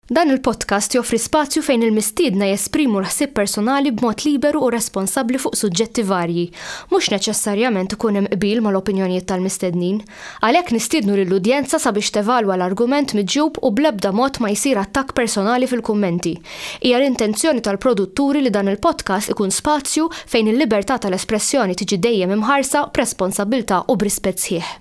Dan il-podcast joffri spazju fejn il-mistiedna jesprimu l-ħsieb personali b'mod liberu u responsabbli fuq suġġetti varji. Mhux neċessarjament ikun hemm qbil mal-opinjonijiet tal-mistednin. Għalhekk nistiednu lill-udjenza sabiex tevalwa l-argument miġjub u bl-ebda mod ma jsir attakk personali fil-kummenti. Hija l-intenzjoni tal-produtturi li dan il-podcast ikun spazju fejn il-libertà tal-espressjoni tiġi dejjem imħarsa b'responsabbiltà u b'rispett sħiħ.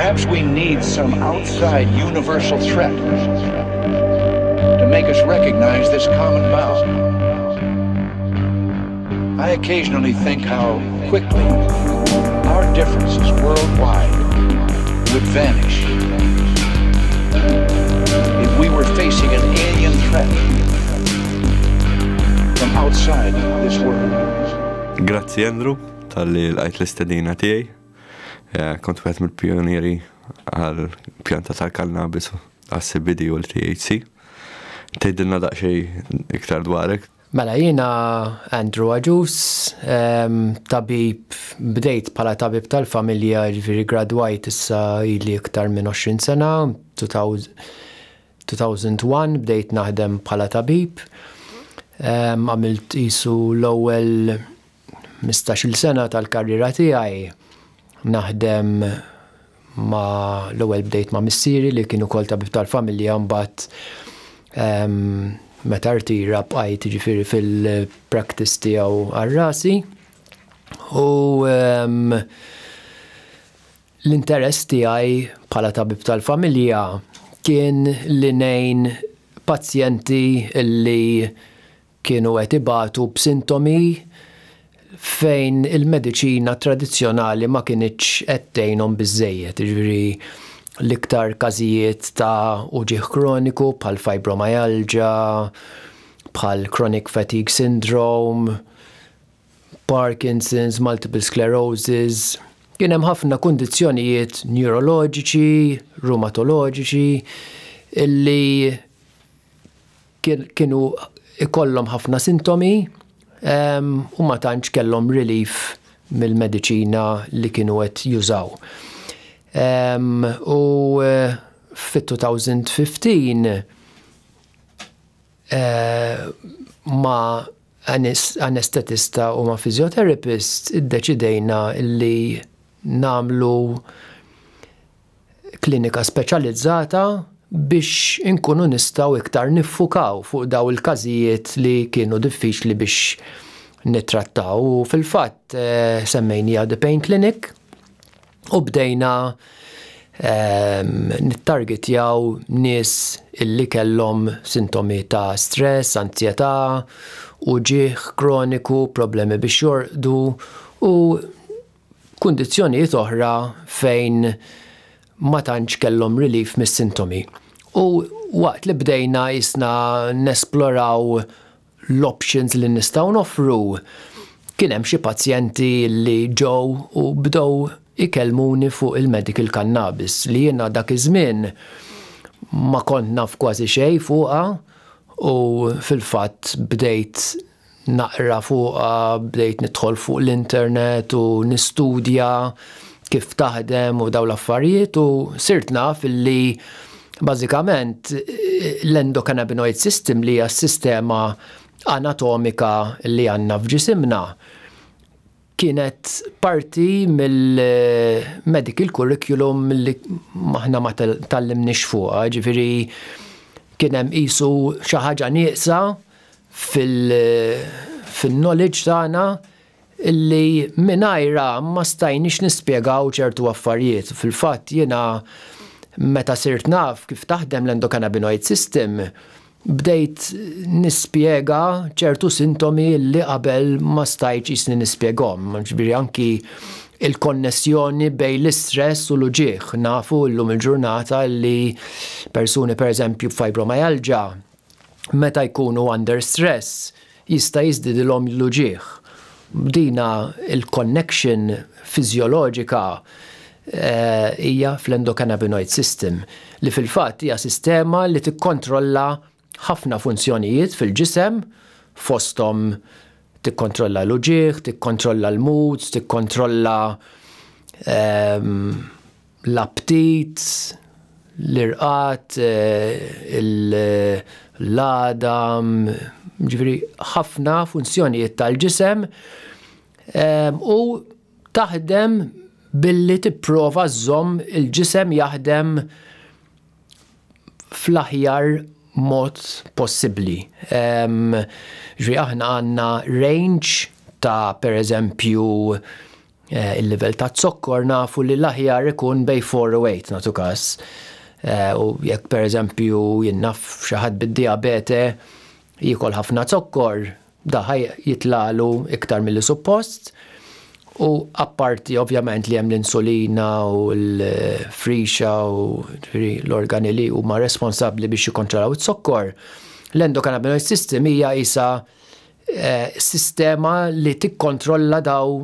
Perhaps we need some outside universal threat to make us recognize this common bond. I occasionally think how quickly our differences worldwide would vanish if we were facing an alien threat from outside this world. Grazzi Andrew talli lqajt l-istedina tiegħi. Eh, kont wieħed mill-pionieri għal pjanta tal-kannabis għas-CBD u l-THC. Tgħidilna daqsxejn iktar dwarek. Mela jiena Andrew Agius, tabib, bdejt bħala tabib tal-familja, jiġifieri gradwajt issa ili iktar minn 20 sena, 2001 bdejt naħdem bħala tabib. Għamilt qisu l-ewwel 15-il sena tal-karriera tiegħi naħdem ma' l-ewwel bdejt ma' missieri li kien ukoll tabib tal-familja mbagħad meta rtira bqajt jiġifieri fil-practice tiegħu għal rasi. U l-interess tiegħi bħala tabib tal-familja kien li ngħin pazjenti li kienu qed ibatu b'sintomi fejn il-mediċina tradizzjonali ma kinitx qed tgħinhom biżżejjed, jiġifieri l-iktar każijiet ta' uġigħ kroniku bħal fibromyalgia, bħal chronic fatigue syndrome, Parkinson's, multiple sclerosis. Kien hemm ħafna kundizzjonijiet neuroloġiċi, rumatoloġiċi illi kienu ikollhom ħafna sintomi u ma tantx kellhom relief mill-mediċina li kienu qed jużaw. U fit-2015 ma' anestetista u ma' physiotherapist iddeċidejna li nagħmlu klinika speċjalizzata biex inkunu nistgħu iktar niffukaw fuq daw il-każijiet li kienu diffiċli biex nittrattaw. U fil-fatt eh, semmejnija The Pain Clinic u bdejna ehm, nittargetjaw nies illi kellhom sintomi ta' stress, anzjetà, uġigħ kroniku, problemi biex jorqdu u kundizzjonijiet oħra fejn ma tantx kellhom relief mis-sintomi. U waqt li bdejna qisna nesploraw l-options li nistgħu noffru, kien hemm xi pazjenti li ġew u bdew ikellmuni fuq il-medical cannabis li jiena dak iż-żmien ma kont naf kważi xejn fuqha u fil-fatt bdejt naqra fuqha, bdejt nidħol fuq l-internet u nistudja kif taħdem u dawn l-affarijiet u sirt naf illi bażikament l-endocannabinoid system li hija s-sistema anatomika li għandna f'ġisimna kienet parti mill-medical curriculum li aħna ma tgħallimniex fuqha, ġifieri kien hemm qisu xi ħaġa nieqsa fil-knowledge tagħna illi mingħajrha ma stajniex nispjegaw ċertu affarijiet. Fil-fatt jiena meta sirt naf kif taħdem l-endocannabinoid system, Bdejt nispjega ċertu sintomi li qabel ma stajtx qisni nispjegahom, ġifieri anki l-konnessjoni bejn l-istress u l-uġigħ. Nafu llum il-ġurnata li persuni pereżempju b'fibromyalgia meta jkunu under stress jista' jiżdidilhom l-uġigħ. Dina l-connection fiżjoloġika hija fl-endocannabinoid system, li fil-fatt hija sistema li tikkontrolla ħafna funzjonijiet fil-ġisem, fosthom tikkontrolla l-uġigħ, tikkontrolla l-moods, tikkontrolla L-aptit, l-irqad, l-għadam, ġifieri ħafna funzjonijiet tal-ġisem u taħdem billi tipprova żżomm il-ġisem jaħdem fl-aħjar mod possibbli. Ġifieri aħna għandna range ta', pereżempju, il-livell ta' zokkor, nafu li l-aħjar ikun bejn 4 u 8, nagħtu każ. U jekk, pereżempju, jien naf, xi ħadd bid-diabete jiekol ħafna zokkor, da jitlagħlu iktar milli suppost. U apparti ovvjament li hemm l-insulina u l-frixa u l-organi li huma responsabbli biex jikkontrollaw iz-zokkor, l-endocannabinoid system hija isa sistema li tikkontrolla daw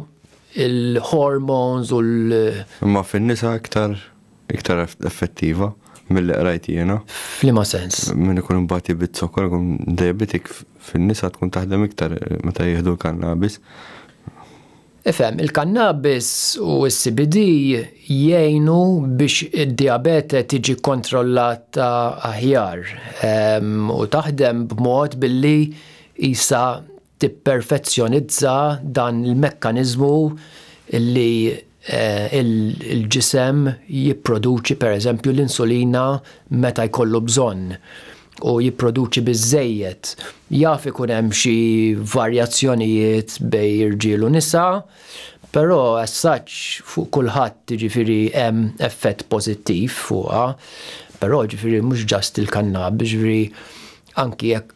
il-hormones u l- Imma fin-nisa iktar effettiva mill-li qrajt jiena. F'liema sens? Min ikun ibati bit-zokkor, ikun diabetic, fin-nisa tkun taħdem iktar meta jieħdu l-kannabis. Ifhem, il-kannabis u s-CBD jgħinu biex id-diabete tiġi kontrollata aħjar u taħdem b'mod billi isa tipperfezzjonizza dan il-mekkanizmu illi il-ġisem jipproduċi, per eżempju, l-insulina meta jkollu bżonn u jipproduċi biżejjed. Jaf ikun hemm xi varjazzjonijiet bejn irġiel u nisa, però as such fuq kulħadd, ġifieri, hemm effett pożittiv fuqha, però ġifieri mhux just il-kannabis, ġifieri anki jekk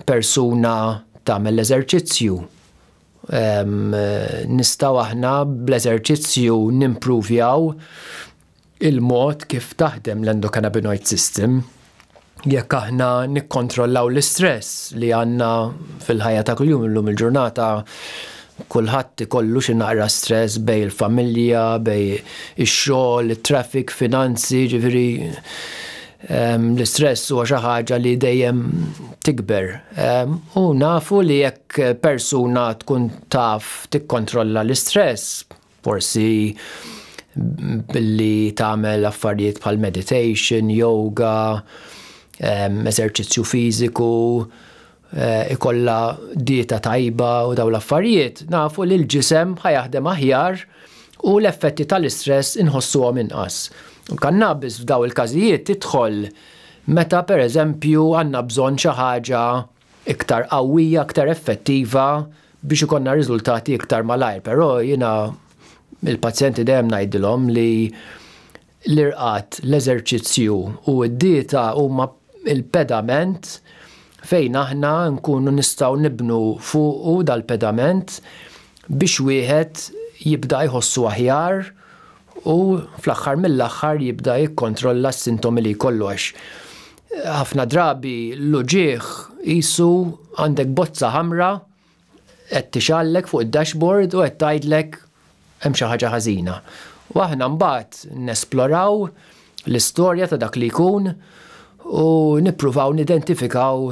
persuna tagħmel l-eżerċizzju, nistgħu aħna bl-eżerċizzju nimpruvjaw il-mod kif taħdem l-endocannabinoid system. Jekk aħna nikkontrollaw l-istress li għandna fil-ħajja ta' kuljum, illum il-ġurnata kulħadd ikollu xi naqra stress bejn il-familja, bejn ix-xogħol, it-traffic, finanzi, ġifieri l-istress huwa xi ħaġa li dejjem tikber. U nafu li jekk persuna tkun taf tikkontrolla l-istress, forsi billi tagħmel affarijiet bħal meditation, yoga, eżerċizzju fiżiku, ikolla dieta tajba u daw l-affarijiet, nafu li l-ġisem ħa jaħdem aħjar u l-effetti tal-istress inħossuhom inqas. U kannabis f'daw il-każijiet tidħol meta, per eżempju, għandna bżonn xi ħaġa iktar qawwija, iktar effettiva biex ikollna riżultati iktar malajr. Però jiena il-pazjenti dejjem ngħidilhom li l-irqad, l-eżerċizzju u d-dieta huma il-pedament fejn aħna nkunu nistgħu nibnu fuqu dal-pedament biex wieħed jibda jħossu aħjar u fl-aħħar mill-aħħar jibda jikkontrolla s-sintomi li jkollu, għax ħafna drabi l-uġieħ jisu għandek bozza ħamra qed tixgħellek fuq id-dashboard u qed tgħidlek hemm xi ħaġa ħażina. U aħna mbagħad nesploraw l-istorja ta' dak li jkun u nippruvaw nidentifikaw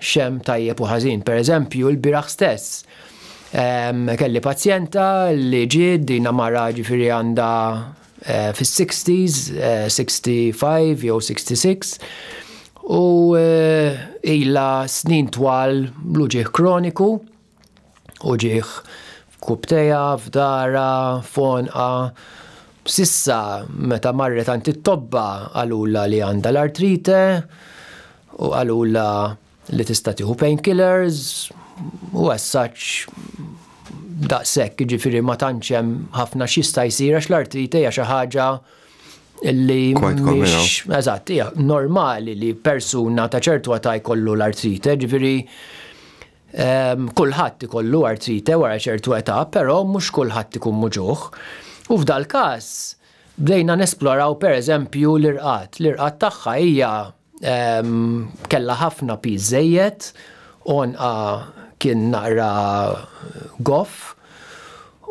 x'hemm tajjeb u ħażin. Per eżempju, il-bieraħ stess kelli pazjenta li ġiet, dina mara, ġifieri għandha fis-60s, 65 jew 66, u ila snin twal l-uġieħ kroniku, uġieħ f'rkupptejha, f'daharha, f'għonqha. S'issa meta marret għand it-tobba qalulha li għandha l-artrite u qalulha li tista' tieħu painkillers u as such daqshekk, jiġifieri ma tantx hemm ħafna x'jista' jsir għax l-artrite hija xi ħaġa illi Quite common, mhix eżatt, hija normali li persuna ta' ċertu età jkollu l-artrite, ġifieri kulħadd ikollu artrite wara ċertu età, però mhux kulħadd ikun muġugħ. U f'dal każ bdejna nesploraw, per eżempju, l-irqad. L-irqad tagħha hija kellha ħafna piż żejjed, għonqha kien naqra goff,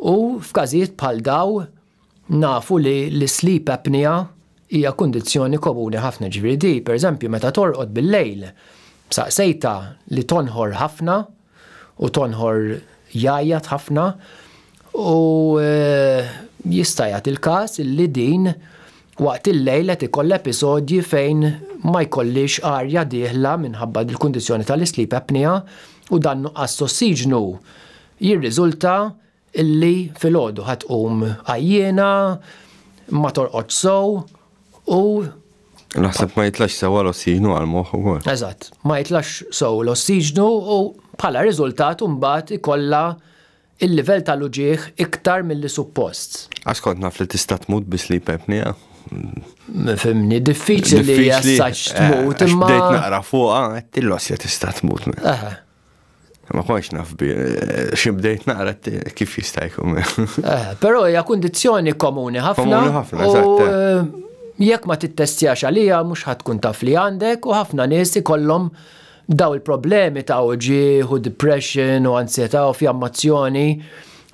u f'każijiet bħal daw nafu li l-sleep apnea hija kundizzjoni komuni ħafna, ġifieri di, per eżempju, meta torqod bil-lejl, saqsejta li tonħor ħafna u tonħor jajjat ħafna u Jista' jagħti l-każ li din waqt il-lejl qed ikollha episodji fejn ma jkollhiex arja dieħla minħabba l-kundizzjoni tal-sleep apnea u dan nuqqas t'ossiġnu jirriżulta illi filgħodu ħa tqum għajjiena, ma torqodx sew u Naħseb ma jitlax sewa l-ossiġnu għal-moħħ ukoll. Eżatt, ma jitlax sew l-ossiġnu u bħala riżultat mbagħad ikollha il-livell tal-uġigħ iktar milli suppost. Għax kont naf li tista' tmut bi sleep apnea. Fhimni, diffiċli li jassax tmut imma. Bdejt naqra fuqha, għedt tista' tmut. Ma kontx naf bi, xi bdejt naqra kif jista' jkun. Però hija kundizzjoni komuni ħafna. Komuni ħafna, eżatt. Jekk ma tittestjax għalija mhux ħa tkun taf li għandek u ħafna nies ikollhom daw il-problemi ta' uġigħ u depression u ansjetà u fjammazzjoni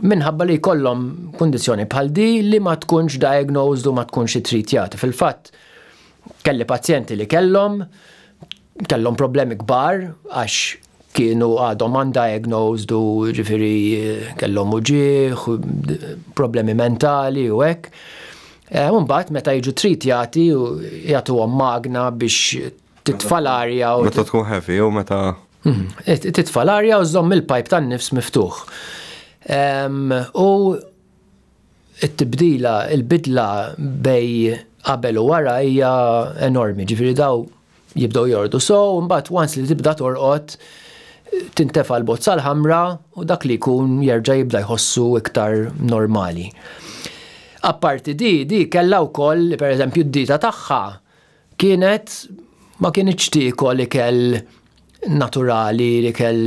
minħabba li jkollhom kundizzjoni bħal di li ma tkunx diagnosed u ma tkunx ittritjata. Fil-fatt, kelli pazjenti li kellhom problemi kbar għax kienu għadhom undiagnosed u ġifieri kellhom uġigħ, problemi mentali u hekk. Mbagħad meta jiġu tritjati u jagħtuhom magna biex titfa' l-arja. Meta tkun heavy u meta. Titfa' l-arja u żomm il-pipe tan-nifs miftuħ. U it-tibdila, il-bidla bejn qabel u wara hija enormi, ġifieri daw jibdew jorqdu so, mbagħad once li tibda torqod tintefa l-bozza l-ħamra u dak li jkun jerġa' jibda jħossu iktar normali. Apparti di kellha wkoll, pereżempju, d-dieta tagħha kienet ma kienx tiekol ikel naturali, ikel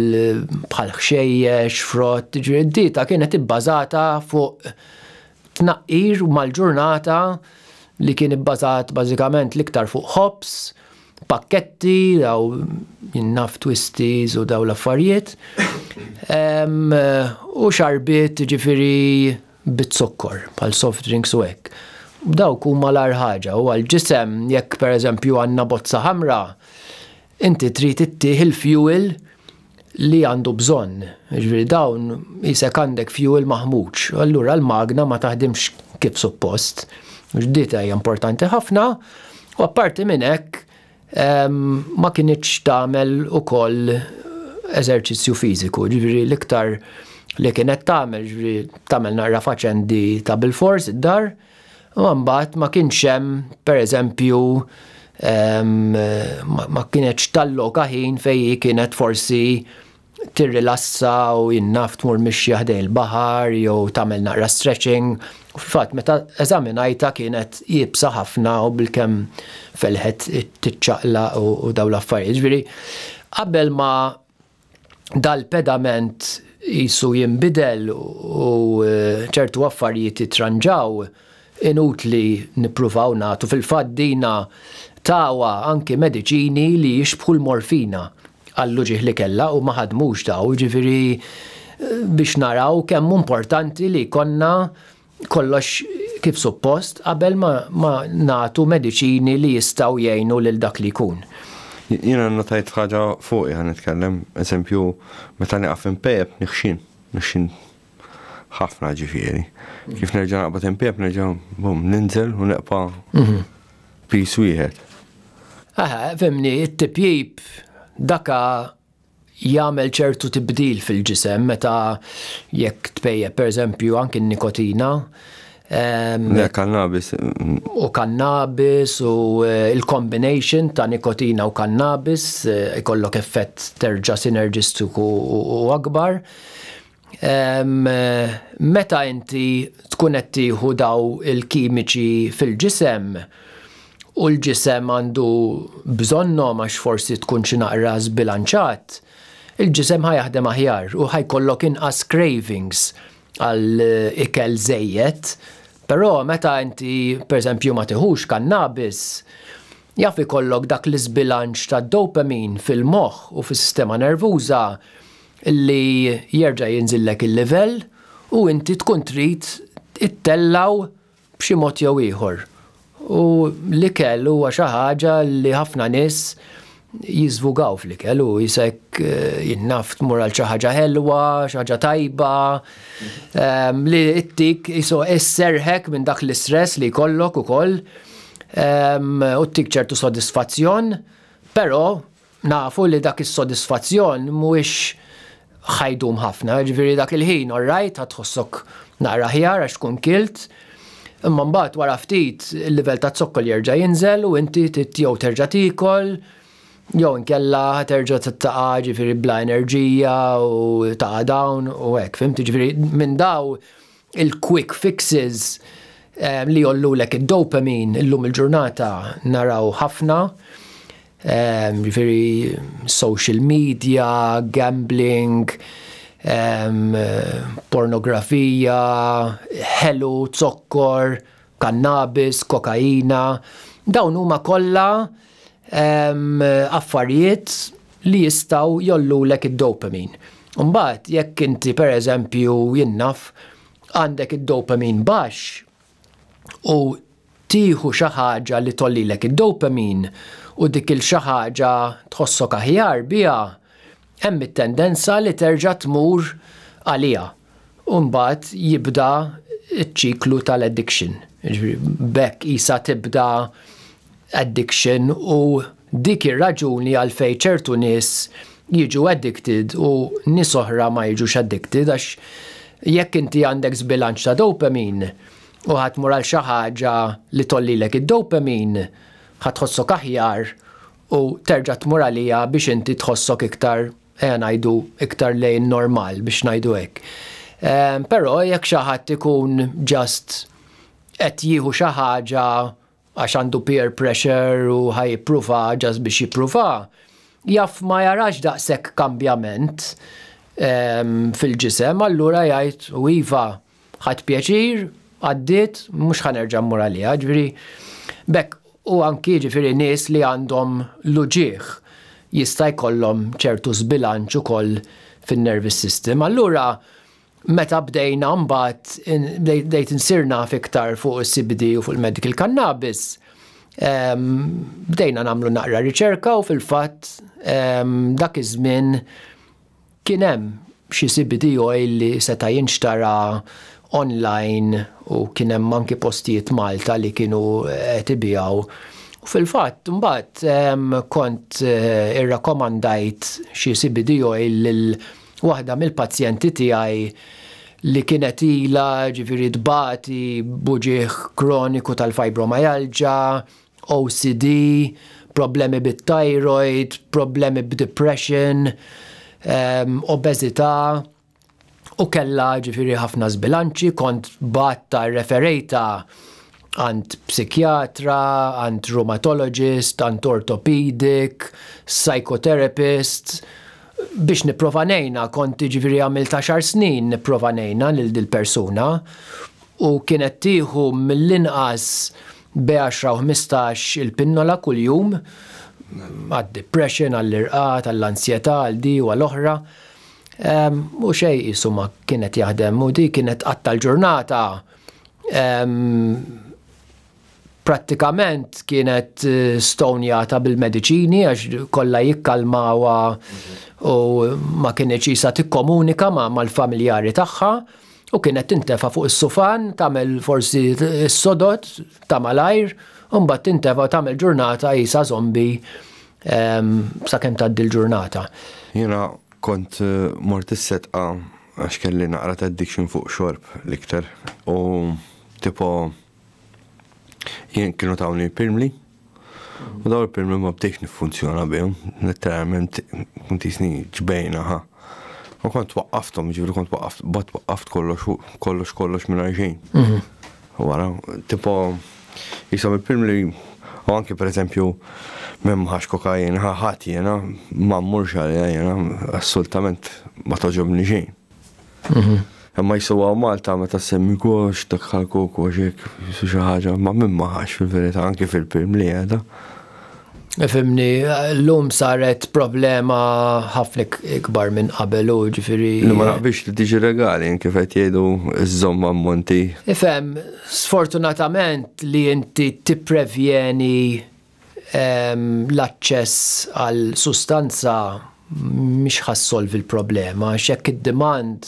bħal ħxejjex, frott, ġifieri d-dieta kienet ibbażata fuq tnaqqir mal-ġurnata li kien ibbażat bażikament l-iktar fuq ħobż, pakketti, daw jinnaf twisties u daw l-affarijiet. U xarbiet ġifieri bit-sokkor, bħal soft drinks u hekk. Dawk huma l ħaġa u għal-ġisem jekk pereżempju għandna bozza ħamra, inti trid ittih il-fuel li għandu bżonn. Ġifieri dawn jisek għandek fuel maħmuġ, allura l-magna ma taħdimx kif suppost. Id-dieta hija importanti ħafna u apparti minn hekk ma kinitx tagħmel ukoll eżerċizzju fiżiku, ġifieri l-iktar li kienet tagħmel, ġifieri tagħmel naqra faċendi ta' bil-fors id-dar, u mbagħad ma kienx hemm pereżempju ma kienx talloka ħin fej kienet forsi tirrilassa u jinnaf tmur mixja ħdejn il-baħar jew tagħmel naqra stretching. U fil-fatt meta eżaminajta kienet iebsa ħafna u bilkemm felħet tiċċaqlaq u daw l-affarijiet. Ġifieri qabel ma dal-pedament jisu jinbidel u ċertu affarijiet jitranġaw, inutli nippruvaw nagħtu. Fil-fatt dina tawha anki mediċini li jixbħu l-morfina għall-uġigħ li kella u ma ħadmux daw, ġifieri biex naraw kemm importanti li konna kollox kif suppost qabel ma nagħtu mediċini li jistgħu jgħinu lil dak li jkun. Jiena notajt ħaġa fuq ħa nitkellem, eżempju, meta nieqaf inpejjep nixxin, nixxin ħafna ġifieri. Kif nerġa' naqbad inpejjep nerġa' bum, ninżel u neqpa' piż wieħed. Aha, fhimni, it-tipjip daka jagħmel ċertu tibdil fil-ġisem meta jekk tpejjep pereżempju anki n-nikotina. Le, kannabis. U kannabis u il-combination ta' nikotina u kannabis ikollok effett terġa' sinerġistiku u akbar. Meta inti tkun qed tieħu daw il-kimiċi fil-ġisem u l-ġisem għandu bżonnhom għax forsi tkun xi naqra żbilanċat, il-ġisem ħa jaħdem aħjar u ħa jkollok inqas cravings għal ikel żejjed. Però meta inti pereżempju ma tiħux kannabis, jaf ikollok dak l-iżbilanċ ta' dopamine fil-moħħ u fis-sistema nervuża li jerġa' jinżillek il-livell u inti tkun trid ittellaw b'xi mod jew ieħor. U l-ikel huwa xi ħaġa li ħafna nies jiżvugaw fl-ikel u jisek jien naf tmur għal xi ħaġa ħelwa, xi ħaġa tajba, li ttik jisu isserħek minn dak l-istress li jkollok ukoll u ttik ċertu sodisfazzjon, però nafu li dak is-sodisfazzjon mhuwiex ħa jdum ħafna, ġifieri dak il-ħin, all right, ħa tħossok naqra aħjar għax tkun kilt, imma mbagħad wara ftit il-livell ta' zokkol jerġa' jinżel u inti jew terġa' tiekol, jew inkella terġa' taqa' ġifieri bla enerġija u taqa' down u hekk, fhimt? Ġifieri minn daw il-quick fixes li jgħollulek id-dopamine illum il-ġurnata naraw ħafna, ġifieri social media, gambling, pornografija, ħelu, zokkor, cannabis, kokaina, dawn huma kollha affarijiet li jistgħu jgħollulek id-dopamine. Mbagħad jekk inti, pereżempju, jien naf, għandek id-dopamine baxx u tieħu xi ħaġa li tgħollilek id-dopamine u dik il xi ħaġa tħossok aħjar biha, hemm it-tendenza li terġa' tmur għaliha. U mbagħad jibda ċ-ċiklu tal-addiction. B'hekk isa tibda addiction u dik ir-raġuni għalfejn ċertu nies jiġu addicted u nies oħra ma jiġux addicted, għax jekk inti għandek żbilanċ ta' dopamine u ħa tmur għal xi ħaġa li tgħollilek id-dopamine, ħa tħossok aħjar u terġa' tmur għalija biex inti tħossok iktar, ejja ngħidu, iktar lejn normal, biex ngħidu hekk. Però jekk xi ħadd ikun just qed jieħu xi ħaġa għax għandu peer pressure u ħa jippruva just biex jippruva, jaf ma jarax daqshekk kambjament fil-ġisem, allura jgħid u iva, ħadt pjaċir, għaddiet, mhux ħa nerġa' mmur għaliha, ġifieri b'hekk. U anki ġifieri nies li għandhom l-uġigħ jista' jkollhom ċertu żbilanċ ukoll fin-nervous system. Allura meta bdejna mbagħad bdejt insir naf iktar fuq is-CBD u fuq il-medical cannabis, bdejna nagħmlu naqra riċerka u fil-fatt dak iż-żmien kien hemm xi CBD oil li seta' jinxtara online u kien hemm anki postijiet Malta li kienu qed ibigħu. U fil-fatt mbagħad kont irrakkomandajt xi CBD oil lil waħda mill-pazjenti tiegħi li kienet ilha ġifieri tbati b'uġigħ kroniku tal-fibromyalgia, OCD, problemi bit-thyroid, problemi b'depression, obeżità u kellha ġifieri ħafna żbilanċi, kont bgħattha, rreferejtha għand psikjatra, għand rheumatologist, għand orthopedic, psychotherapist, biex nipprova ngħinha, kont ġifieri għamilt 10 snin nipprova ngħinha lil dil-persuna u kienet tieħu mill-inqas bejn 10 u 15 il-pinnola kuljum għad-depression, għall-irqad, għall-ansjetà, għal di u għall-oħra. U xejn qisu ma kienet jaħdem u di kienet qatta l-ġurnata prattikament kienet stonjata bil-mediċini għax kollha jikkalmawha u ma kienx jisa tikkomunika mal-familjari tagħha u kienet tintefa' fuq is-sufan, tagħmel forsi s-sodod ta' malajr, u mbagħad tintefa' tagħmel ġurnata qisha zombie sakemm tgħaddi l-ġurnata. Jiena kont mort is-Sedqa għax kelli naqra ta' addiction fuq xorb l-iktar u tipo jien kienu tawni pirmli u daw il-pirmli ma bdejx niffunzjona bihom, letteralment kont jisni ġbejna ħa. U kont waqqafthom, ġifieri kont waqqaft, bat waqqaft kollox, kollox, kollox minn xejn. Wara, tipo, jisom il-pirmli, u anki per eżempju, memħax kokain, ħadd jiena, ma mmurx għalija jiena, assolutament ma togħġobni xejn. Imma jisu hawn Malta meta semmi gox, dak ħal-koku għaxek, jisu xi ħaġa, ma minn maħax fil-verità anki fil-pirmli għeda. Ifhimni, l-lum saret problema ħafna ikbar minn qabel u ġifieri. Li ma naqbilx li tiġi legali, kif qed jgħidu iżżomm ammonti. Ifhem, sfortunatament li inti tipprevjeni L-aċċess għal sustanza mhix ħa ssolvi l-problema, għax jekk id-demand,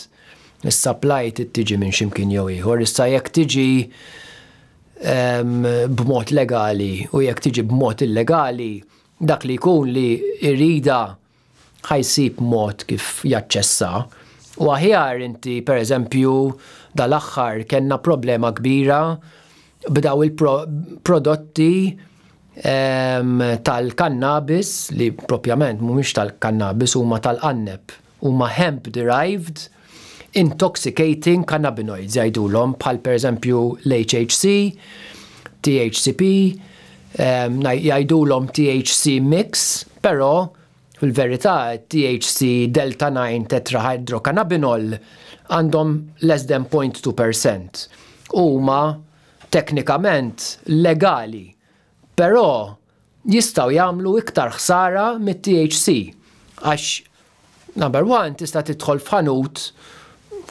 is-supply trid tiġi minn x'imkien jew ieħor. Issa jekk tiġi b'mod legali u jekk tiġi b'mod illegali, dak li jkun li jridha ħa jsib mod kif jaċċessa. U aħjar inti, per eżempju, dal-aħħar kellna problema kbira b'daw il-prodotti tal-kannabis li propjament mhumiex tal-kannabis, huma tal-qanneb, huma hemp derived intoxicating cannabinoids jgħidulhom, bħal per eżempju l-HHC, THCP, jgħidulhom THC mix, però fil-verità THC delta 9 tetrahydrocannabinol għandhom less than 0.2%. Huma teknikament legali, però jistgħu jagħmlu iktar ħsara mit-THC għax, number one, tista' tidħol f'ħanut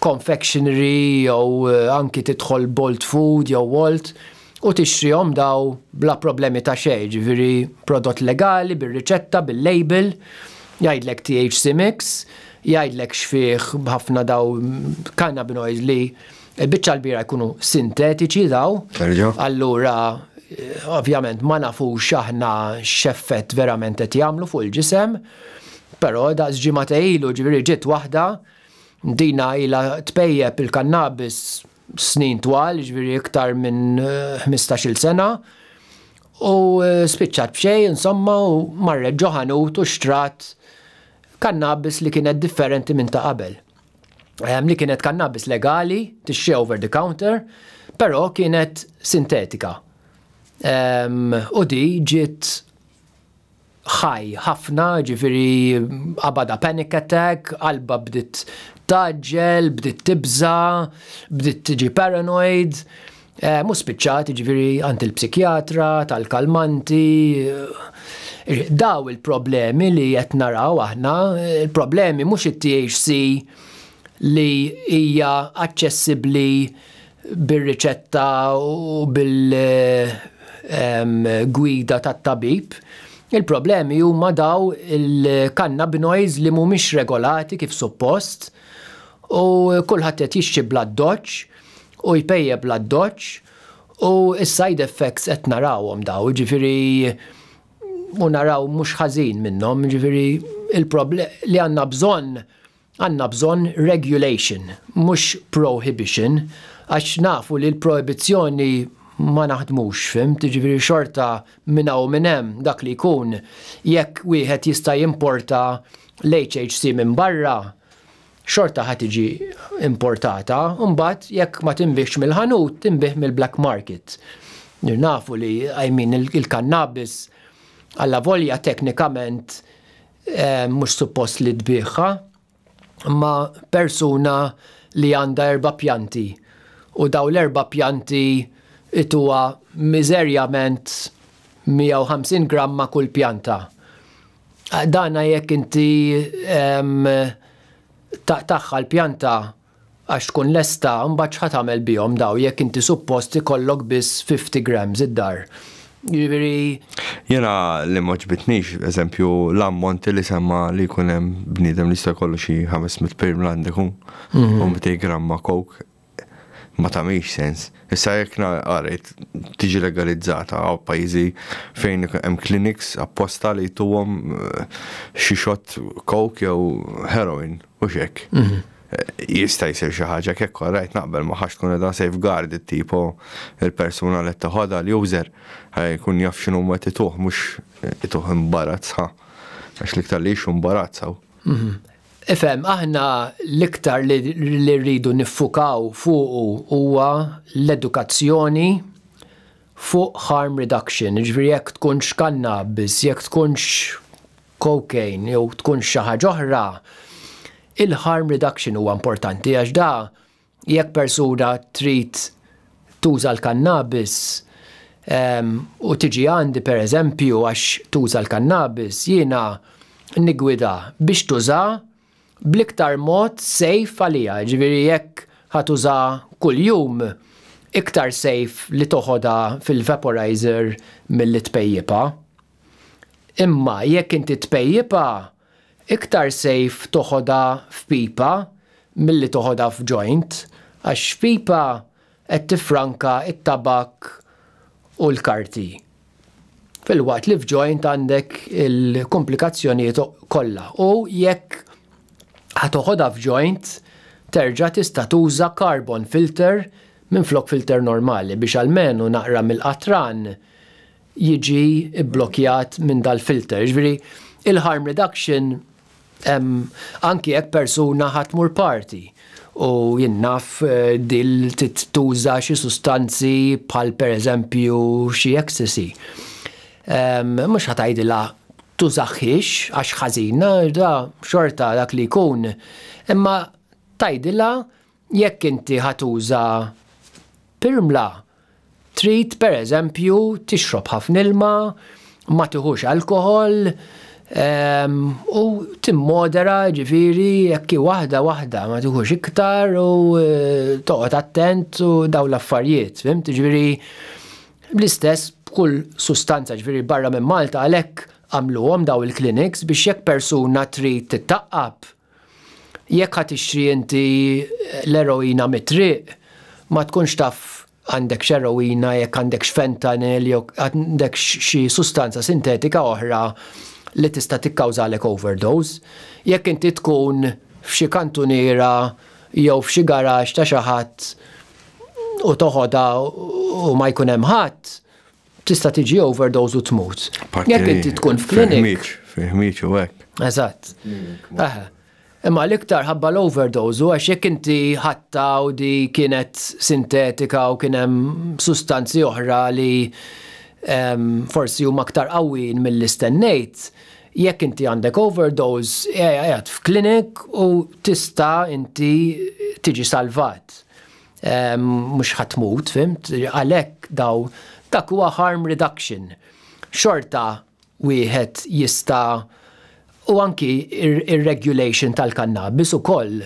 confectionery jew anki tidħol Bolt Food jew Wolt u tixtrihom daw bla problemi ta' xejn, ġifieri prodott legali, bir-riċetta, bil-label, jgħidlek THC mix, jgħidlek x'fih, b'ħafna daw cannabinoids li il-biċċa l-kbira jkunu sintetiċi daw. Allura, ovvjament ma nafux aħna x'effett verament qed jagħmlu fuq il-ġisem, però daqs ġimgħa ilu, ġifieri, ġiet waħda, dina ilha tpejjep il-kannabis snin twal, ġifieri iktar minn 15-il sena, u spiċċat b'xejn, insomma, u marret ġo ħanut u xtrat kannabis li kienet differenti minn ta' qabel. Li kienet kannabis legali, tixtri over the counter, però kienet sintetika. U di ġiet ħaj ħafna, ġifieri qabadha panic attack, qalbha bdiet tgħaġġel, bdiet tibża, bdiet tiġi paranoid. Mhux spiċċat, ġifieri, għand il-psikjatra, tal-kalmanti. Daw il-problemi li qed naraw aħna, il-problemi mhux it-THC li hija aċċessibbli bir-riċetta u bil-gwida tat-tabib. Il-problemi huma daw il-cannabinoids li mhumiex regolati kif suppost u kulħadd qed jixtri bl-addoċċ u jpejjep bl-addoċċ u s-side effects qed narawhom daw, ġifieri, u naraw mhux ħażin minnhom, ġifieri il-problem li għandna bżonn regulation, mhux prohibition, għax nafu li l-prohibizzjoni ma naħdmux, fhimt, ġifieri xorta minn hawn minn hemm dak li jkun, jekk wieħed jista' jimporta l-HHC minn barra, xorta ħa tiġi importata, mbagħad jekk ma tinbiegħx mill-ħanut, tinbiegħ mill-black market. Nafu li, I mean, il-kannabis għalla volja teknikament mhux suppost li tbigħha, ma persuna li għandha erba' pjanti u daw l-erba' pjanti jtuha miżerjament 150 gramma kull pjanta. Dana jekk inti taqtagħha l-pjanta għax tkun lesta, mbagħad x'ħa tagħmel bihom daw jekk inti suppost ikollok biss 50 grams id-dar? Jiġifieri Jena li m'għoġbitnix, eżempju, l-ammonti li semma li jkun hemm bniedem li jista' jkollu xi 500 pirmla għandek u 200 gramma coke, ma tagħmilx sens. Issa jekk għarajt tiġi legalizzata għaw pajjiżi fejn hemm clinics apposta li jtuhom xi shot coke jew heroin u xek. Jista' jsir xi ħaġa kekk, rajt naqbel ma ħax tkun qiegħda safeguard tipo il-persuna li teħodha, l-user jkun jaf x'inhu ma tituh, mhux ituh imbarazz ħa. Għax l-iktar li jixu imbarazz hawn. Ifhem, aħna l-iktar li rridu niffukaw fuqu huwa l-edukazzjoni fuq harm reduction. Ġifieri jekk tkunx cannabis, jekk tkunx cocaine, jew tkunx xi ħaġa oħra, il-harm reduction huwa importanti għax da jekk persuna trid tuża l-cannabis u tiġi għandi, per eżempju, għax tuża l-cannabis, jiena nigwida biex tuża bl-iktar mod safe għalija, ġifieri jekk ħa tuża kull-jum, iktar safe li toħodha fil-vaporizer milli tpejjipha. Imma jekk inti tpejjipha, iktar safe toħodha f'pipa milli toħodha f'joint, għax f'pipa qed tiffranka t-tabakk u l-karti. Filwaqt li f'joint għandek il-kumplikazzjonijiet kollha. U jekk ħa toħodha f'joint, terġa' tista' tuża carbon filter minflok filter normali biex almenu naqra mill-qatran jiġi bblokkjat minn dal-filter. Jiġifieri il-harm reduction anki jekk persuna ħa tmur party u jien naf eh, dil tuża xi sustanzi bħal pereżempju xi ecstasy. Mhux ħa tgħidilha tużaħiex għax ħażina, da xorta dak li jkun. Imma tgħidilha jekk inti ħa tuża pirmla, Trid, per eżempju, tixrob ħafna ilma, ma tiħux alkoħol, u timmodera, ġifieri, jekk hi waħda waħda, ma tiħux iktar u eh, toqgħod attent u dawn l-affarijiet, fhimt? Ġifieri l-istess b'kull sustanza, ġifieri barra minn Malta għalhekk għamluhom daw il-clinics biex jekk persuna trid tittaqqab Jekk ħa tixtri inti l-eroina mit-triq, ma tkunx taf għandekx eroina, jekk għandekx fentanyl jew għandekx xi sustanza sintetika oħra li tista' tikkawżalek overdose. Jekk inti tkun f'xi kantuniera jew f'xi garaxx ta' xi ħadd u toħodha u ma jkun hemm ħadd, tista' tiġi overdose u tmut. Jekk inti tkun f'klinik. Fil-ħmiġ u hekk. Eżatt. Imma l-iktar ħabba l-overdose u għax jekk inti ħatta u di kienet sintetika u kien hemm sustanzi oħra li forsi huma aktar qawwin milli stennejt, jekk inti għandek overdose, qiegħed f'klinik u tista' inti tiġi salvat. Mhux ħa tmut, fhimt? Għalhekk daw dak huwa harm reduction. Xorta wieħed jista' u anki ir-regulation tal-kannabis ukoll.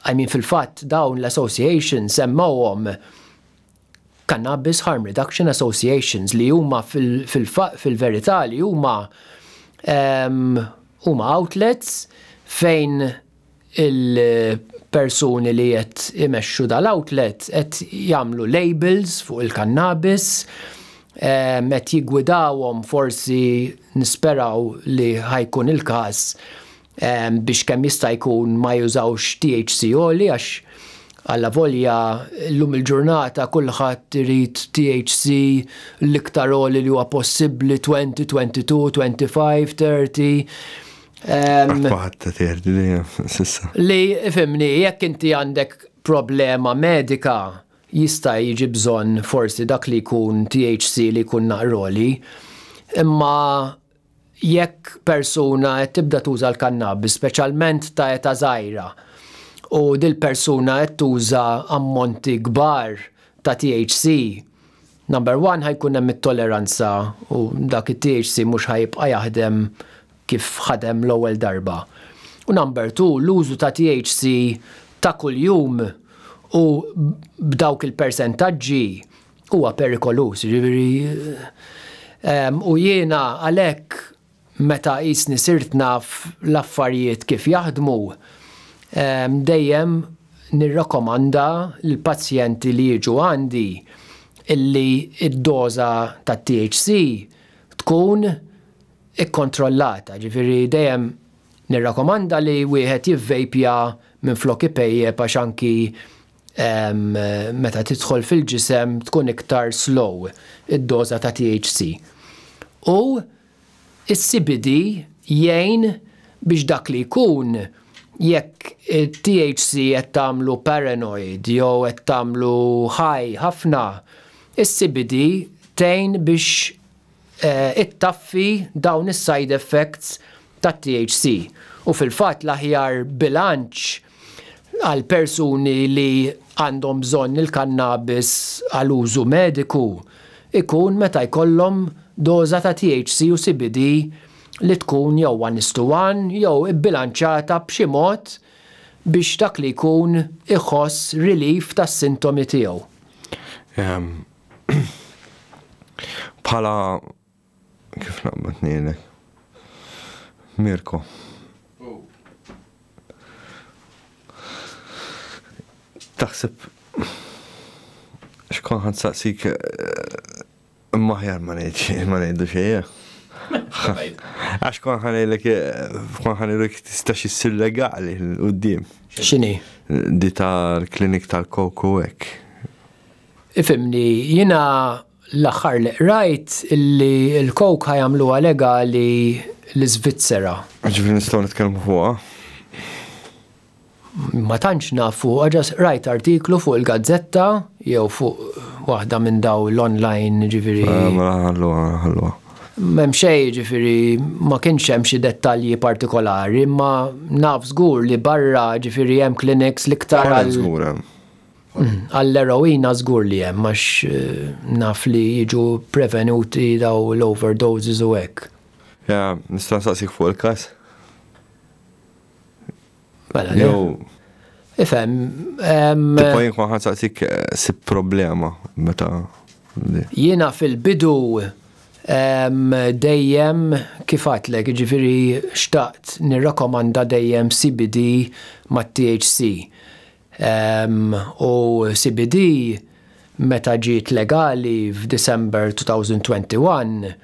I mean fil-fatt dawn l-associations semmewhom Cannabis Harm Reduction Associations li huma fil-verità li huma huma outlets fejn il-persuni li qed imexxu dal-outlet qed jagħmlu labels fuq il-kannabis, qed jiggwidawhom forsi nisperaw li ħa jkun il-każ biex kemm jista' jkun ma jużawx THC għoli għax allavolja llum il-ġurnata kulħadd irid THC l-iktar għoli li huwa possibbli 20, 22, 25, 30. Qatt terdi dejjem s'issa. Li ifhimni, jekk inti għandek problema medika, jista' jiġi bżonn forsi dak li jkun THC li jkun naqroli, imma jekk persuna qed tibda tuża l-kannabis, speċjalment ta' età żgħira, u dil-persuna qed tuża ammonti kbar ta' THC, number one ħa jkun hemm it-toleranza u dak it-THC mhux ħa jibqa' jaħdem kif ħadem l-ewwel darba. U number two, l-użu ta' THC ta' kuljum u b'dawk il-persentaġġi huwa perikoluż, jiġifieri u jiena għalhekk meta qisni sirt naf l-affarijiet kif jaħdmu, dejjem nirrakkomanda lill-pazjenti li jiġu għandi illi d-doża tat-THC tkun ikkontrollata, ġifieri dejjem nirrakkomanda li wieħed jivvejpja minflok ipejjep għax anki meta tidħol fil-ġisem tkun iktar slow id-doża ta' THC. U is-CBD jgħin biex dak li jkun jekk it-THC qed tagħmlu paranoid jew qed tagħmlu high ħafna, is-CBD tgħin biex ittaffi dawn is-side effects tat-THC u fil-fatt l-aħjar bilanċ għal persuni li għandhom bżonn il-kannabis għal użu mediku ikun meta jkollhom doża ta' THC u CBD li tkun jew one is to one jew ibbilanċata b'xi mod biex dak li jkun iħoss relief tas-sintomi tiegħu. Bħala kif naqbad ngħidlek. Mirko. Taħseb xkon ħan saqsik imma aħjar ma ngħid ma ngħidu xejn. Għax kon ħan ngħidlek kon ħan ngħidlek tistax issir legali l-qudiem. X'inhi? Di tal-klinik tal-koko hekk. Ifhimni, jiena l-aħħar li qrajt illi l-coke ħa jagħmluha legali l-Iżvizzera. Ġifieri nistgħu nitkellmu fuqha? Ma tantx naf fuqha, ġast qrajt artiklu fuq il-gazzetta jew fuq waħda minn daw l-online ġifieri. Eh, mela ħalluha, ħalluha. M'hemm xejn ġifieri ma kienx hemm xi dettalji partikolari, imma naf żgur li barra ġifieri hemm clinics l-iktar għal. Żgur hemm. Għall-eroina żgur li hemm għax naf li jiġu prevenuti daw l-overdoses u hekk. Ja, nista' nsaqsik fuq il-każ? Mela, le. Jew Ifhem, Tipo jien kont nsaqsik sib problema meta Jiena fil-bidu dejjem kif għedtlek, jiġifieri xtaqt nirrakkomanda dejjem CBD mat-THC. U CBD meta ġiet legali f'December 2021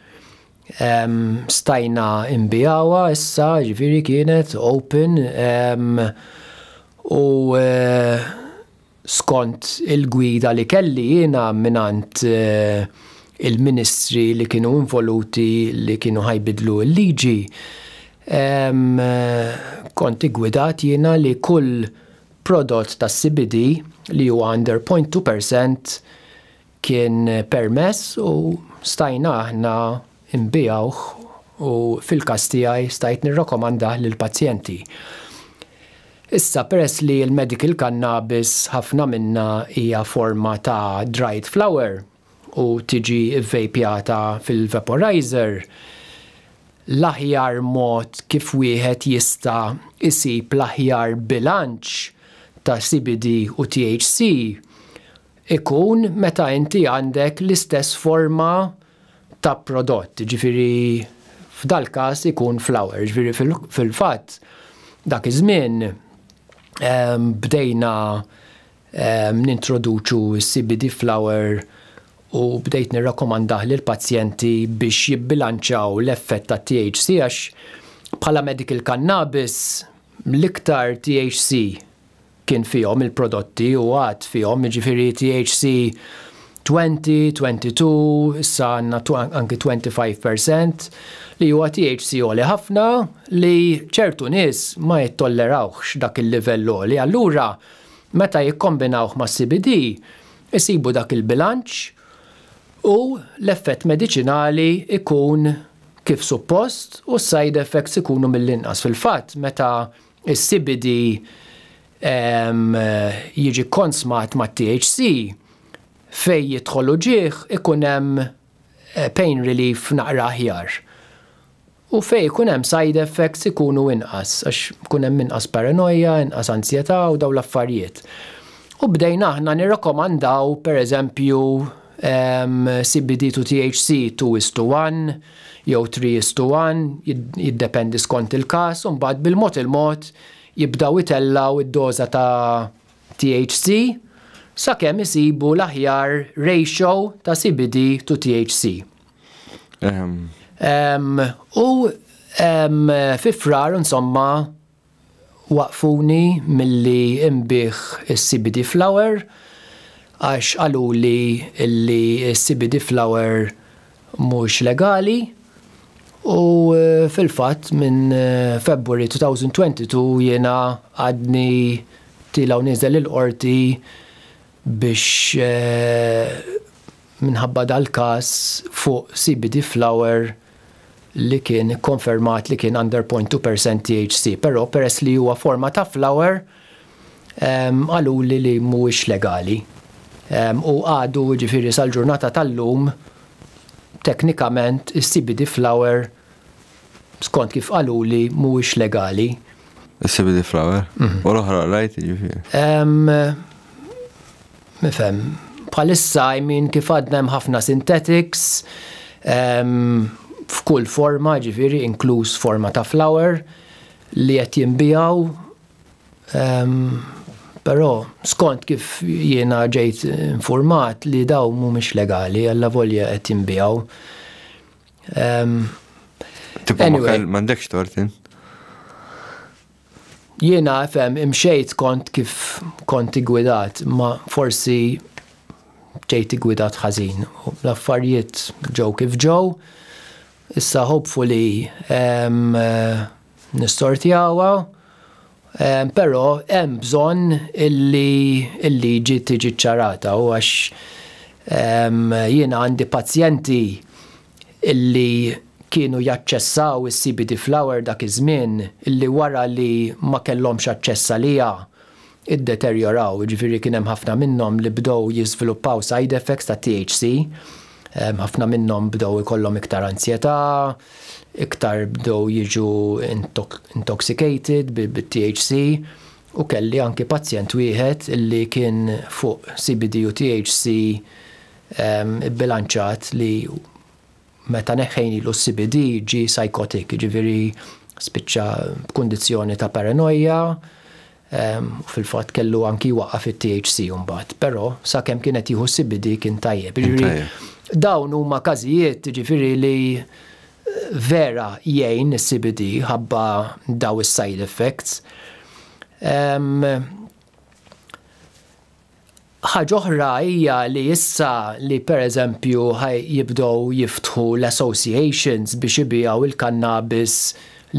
stajna nbigħuha issa, jiġifieri kienet open u skont il-gwida li kelli jiena mingħand il-ministri li kienu involuti li kienu ħa jbiddlu l-liġi, kont iggwidat jiena li kull prodott tas-CBD li huwa under 0.2% kien permess u stajna aħna nbigħuh u fil-każ tiegħi stajt nirrakkomandah lill-pazjenti. Issa peress li l-medical cannabis ħafna minnha hija forma ta' dried flower u tiġi vvejpjata fil-vaporizer, l-aħjar mod kif wieħed jista' jsib l-aħjar bilanċ ta' CBD u THC ikun meta inti għandek l-istess forma ta' prodott, jiġifieri f'dal-każ ikun flower, jiġifieri fil-fatt dak iż-żmien bdejna nintroduċu s-CBD flower u bdejt nirrakkomandah lill-pazjenti biex jibbilanċaw l-effett tat-THC għax bħala medical cannabis l-iktar THC kien fihom il-prodotti u għad fihom, jiġifieri THC 20, 22, issa għandna anki 25%, li huwa THC għoli ħafna li ċertu nies ma jittollerawhx dak il-livell għoli. Allura meta jikkombinawh mas-CBD isibu dak il-bilanċ u l-effett mediċinali jkun kif suppost u s-side effects ikunu mill-inqas. Fil-fatt meta Is-CBD jiġi kkonsmat mat-THC, fejn jidħol uġigħ ikun hemm pain relief naqra aħjar. U fejn ikun hemm side effects ikunu inqas, għax ikun hemm inqas paranoja, inqas anzjetà u dawn l-affarijiet. U bdejna aħna nirrakkomandaw pereżempju CBD to THC 2 is to 1 jew 3 is to 1, jiddependi skont il-każ, u mbagħad bil-mod il-mod jibdew itellgħu d-doża ta' THC sakemm isibu l-aħjar ratio ta' CBD to THC. U fi Frar insomma Waqqfuni milli nbigħ is-CBD flower għax qaluli li s-CBD flower mhux legali u fil-fatt minn February 2022 jiena għadni tiela' u nieżel il-Qorti biex minħabba dal-każ fuq CBD flower li kien ikkonfermat li kien under 0.2% THC, però peress li huwa forma ta' flower qaluli li mhuwiex legali. U għadu jiġifieri sal-ġurnata tal-lum teknikament is-CBD flower skont kif qaluli mhuwiex legali. Is-CBD flower? U l-oħra rajt jiġifieri? Nifhem. Bħalissa, I mean, kif għadna hemm ħafna synthetics, f'kull forma, ġifieri inkluż forma ta' flower li qed jinbiegħu. Però skont kif jiena ġejt informat li daw mhumiex legali, allavolja qed jinbiegħu. Tipo, anyway, m'għandekx tort. Jiena fem imxejt kont kif kont igwidat, ma forsi ġejt igwidat ħażin. L-affarijiet ġew kif ġew. Issa hopefully nissortjawha, però hemm bżonn illi l-liġi tiġi ċarata u għax jiena għandi pazjenti illi kienu jaċċessaw is-CBD flower dak iż-żmien illi wara li ma kellhomx aċċess għaliha iddeterjoraw, jiġifieri kien hemm ħafna minnhom li bdew jiżviluppaw side effects ta' THC, ħafna minnhom bdew ikollhom iktar ansjetà, iktar bdew jiġu intoxicated bit-THC u kelli anki pazjent wieħed illi kien fuq CBD u THC bilanċat li meta neħħejnilu s-CBD ġie psychotic, ġifieri spiċċa b'kundizzjoni ta' paranoja, u fil-fatt kellu anki waqqaf it-THC mbagħad, però sakemm kienet jieħu CBD kien tajjeb. Ġifieri dawn huma każijiet ġifieri li vera jgħin is-CBD ħabba daw is-side effects. Ħaġa oħra hija li issa li, pereżempju, jibdew jiftħu l-associations biex ibiegħu il-kannabis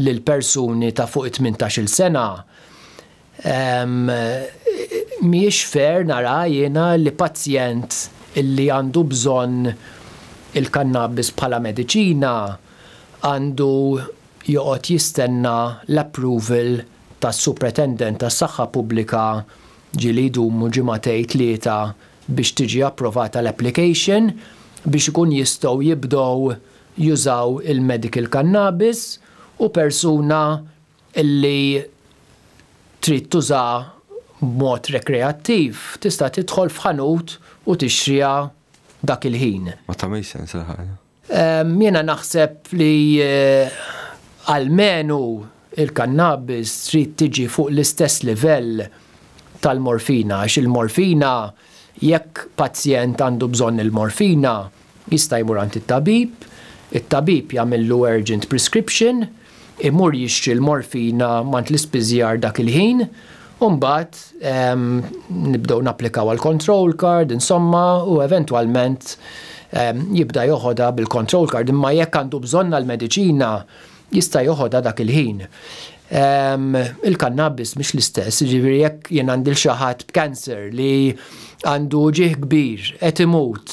lil persuni ta' fuq 18-il sena, mhijiex fair nara jiena li pazjent illi għandu bżonn il-kannabis bħala mediċina għandu joqgħod jistenna l-approval tas-Supretendent tas-Saħħa Pubblika, ġieli jdumu ġimagħtejn, 3 biex tiġi approvata l-application biex ikun jistgħu jibdew jużaw il-medical cannabis, u persuna illi trid tuża b'mod rekreattiv tista' tidħol f'ħanut u tixtriha dak il-ħin. Ma tagħmilx sens il-ħaġa. Jiena naħseb li almenu il-kannabis trid tiġi fuq l-istess livell tal-morfina, għax il-morfina, jekk pazjent għandu bżonn il-morfina, jista' jmur għand it-tabib, it-tabib jagħmillu urgent prescription, imur jixtri l-morfina mant l-ispiżjar dak il-ħin, u mbagħad nibdew napplikaw għal control card, insomma, u eventwalment jibda joħodha bil-control card, imma jekk għandu bżonn l-mediċina jista' joħodha dak il-ħin. Il-kannabis mhix l-istess, ġifieri jekk jien għandi xi ħadd b'cancer li għandu uġigħ kbir, qed imut,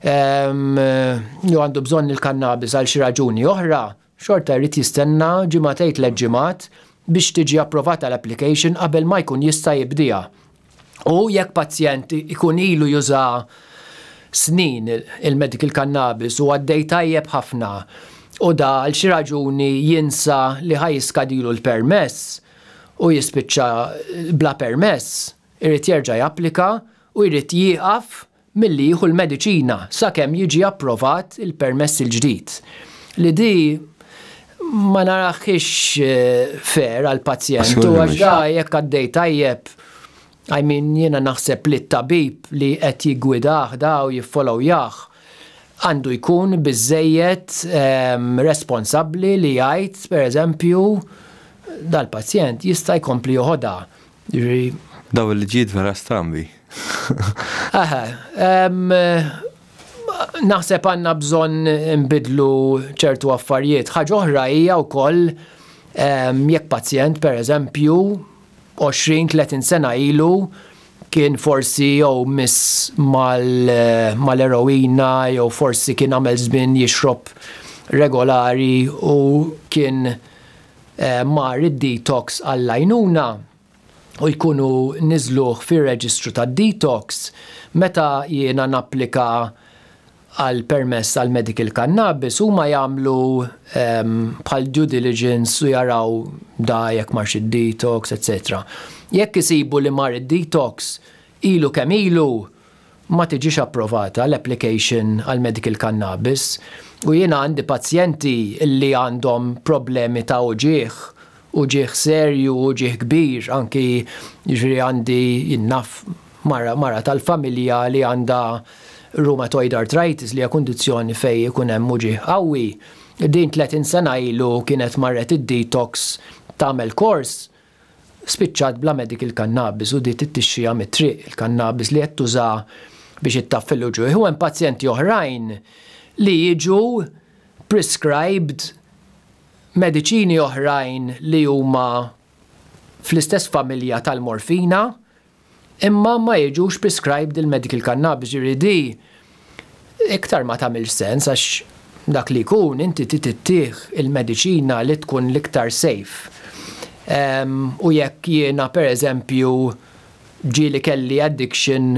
jew għandu bżonn il-kannabis għal xi raġuni oħra, xorta jrid jistenna ġimagħtejn, 3 ġimgħat biex tiġi approvata l-application qabel ma jkun jista' jibdieha. U jekk pazjent ikun ilu juża snin il-medical cannabis u għaddej tajjeb ħafna u da għal xi raġuni jinsa li ħa jiskadilu l-permess u jispiċċa bla permess, irid jerġa' japplika u jrid jieqaf milli jieħu l-mediċina sakemm jiġi approvat il-permess il-ġdid. Li di ma narahiex fair għal-pazjent u għax da jekk għaddej tajjeb. I mean, jiena naħseb li t-tabib li qed jiggwidah da u jiffollowjah għandu jkun biżejjed responsabbli li jgħid, per eżempju, dal-pazjent jista' jkompli joħodha. Daw il-liġijiet vera strambi. Aha, naħseb għandna bżonn nbidlu ċertu affarijiet. Ħaġa oħra hija wkoll jekk pazjent, per eżempju, 20-30 sena ilu kien forsi jew miss mal-eroina jew forsi kien għamel żmien jixrob regolari u kien mar id-detox għall-għajnuna u jkunu niżluh fir-reġistru tad-detox, meta jiena napplika għal permess għal medical cannabis, huma jagħmlu bħal due diligence u jaraw da jekk marx id-detox, etc. Jekk isibu li mar id-detox ilu kemm ilu, ma tiġix approvata l-application għal medical cannabis u jiena għandi pazjenti li għandhom problemi ta' uġigħ, uġigħ serju, uġigħ kbir, anki jiġifieri għandi jien naf mara, mara tal-familja li għandha rheumatoid arthritis li hija kundizzjoni fejn ikun hemm uġigħ qawwi. Din 30 sena ilu kienet marret id-detox tagħmel kors, spiċċat bla medical cannabis u di tixtriha mit-triq il-cannabis li qed tuża biex ittaffi l-uġigħ. U hemm pazjenti oħrajn li jiġu prescribed mediċini oħrajn li huma fl-istess familja tal-morfina, imma ma jiġux prescribed il-medical cannabis. Ġifieri di iktar ma tagħmilx sens, għax dak li jkun inti tittieħ il-mediċina li tkun l-iktar safe. U jekk jiena, per eżempju, ġieli kelli addiction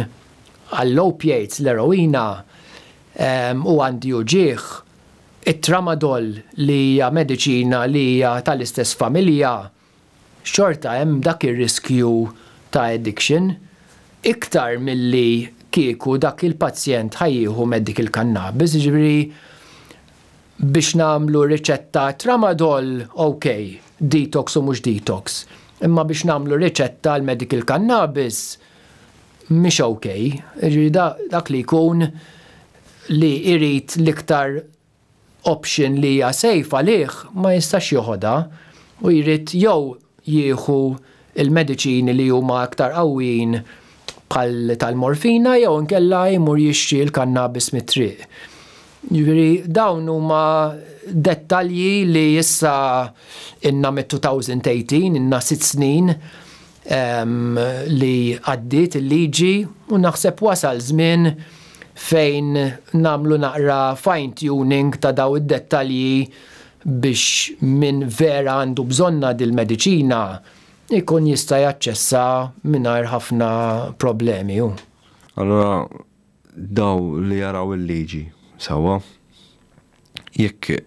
għall-opiates, l-eroina, u għandi uġigħ, it-tramadol li hija mediċina li hija tal-istess familja, xorta hemm dak ir-riskju ta' addiction iktar milli kieku dak il-pazjent ħa jieħu medical cannabis. Ġifieri biex nagħmlu riċetta tramadol, ok, detox u mhux detox. Imma biex nagħmlu riċetta l-medical cannabis, mhix ok. Ġifieri dak li jkun li jrid l-iktar option li hija safe għalih ma jistax joħodha u jrid jew jieħu il-mediċini li huma aktar qawwijin bħal tal-morfina jew inkella jmur jixtri l-kannabis mit-triq. Ġifieri dawn huma dettalji li issa inna mit-2018, inna 6 snin li għaddiet il-liġi, u naħseb wasal żmien fejn nagħmlu naqra fine tuning ta' daw id-dettalji biex min vera għandu bżonnha dil-mediċina ikun jista' jaċċessa mingħajr ħafna problemi. Allora, daw li jaraw il-liġi, sawa, jekk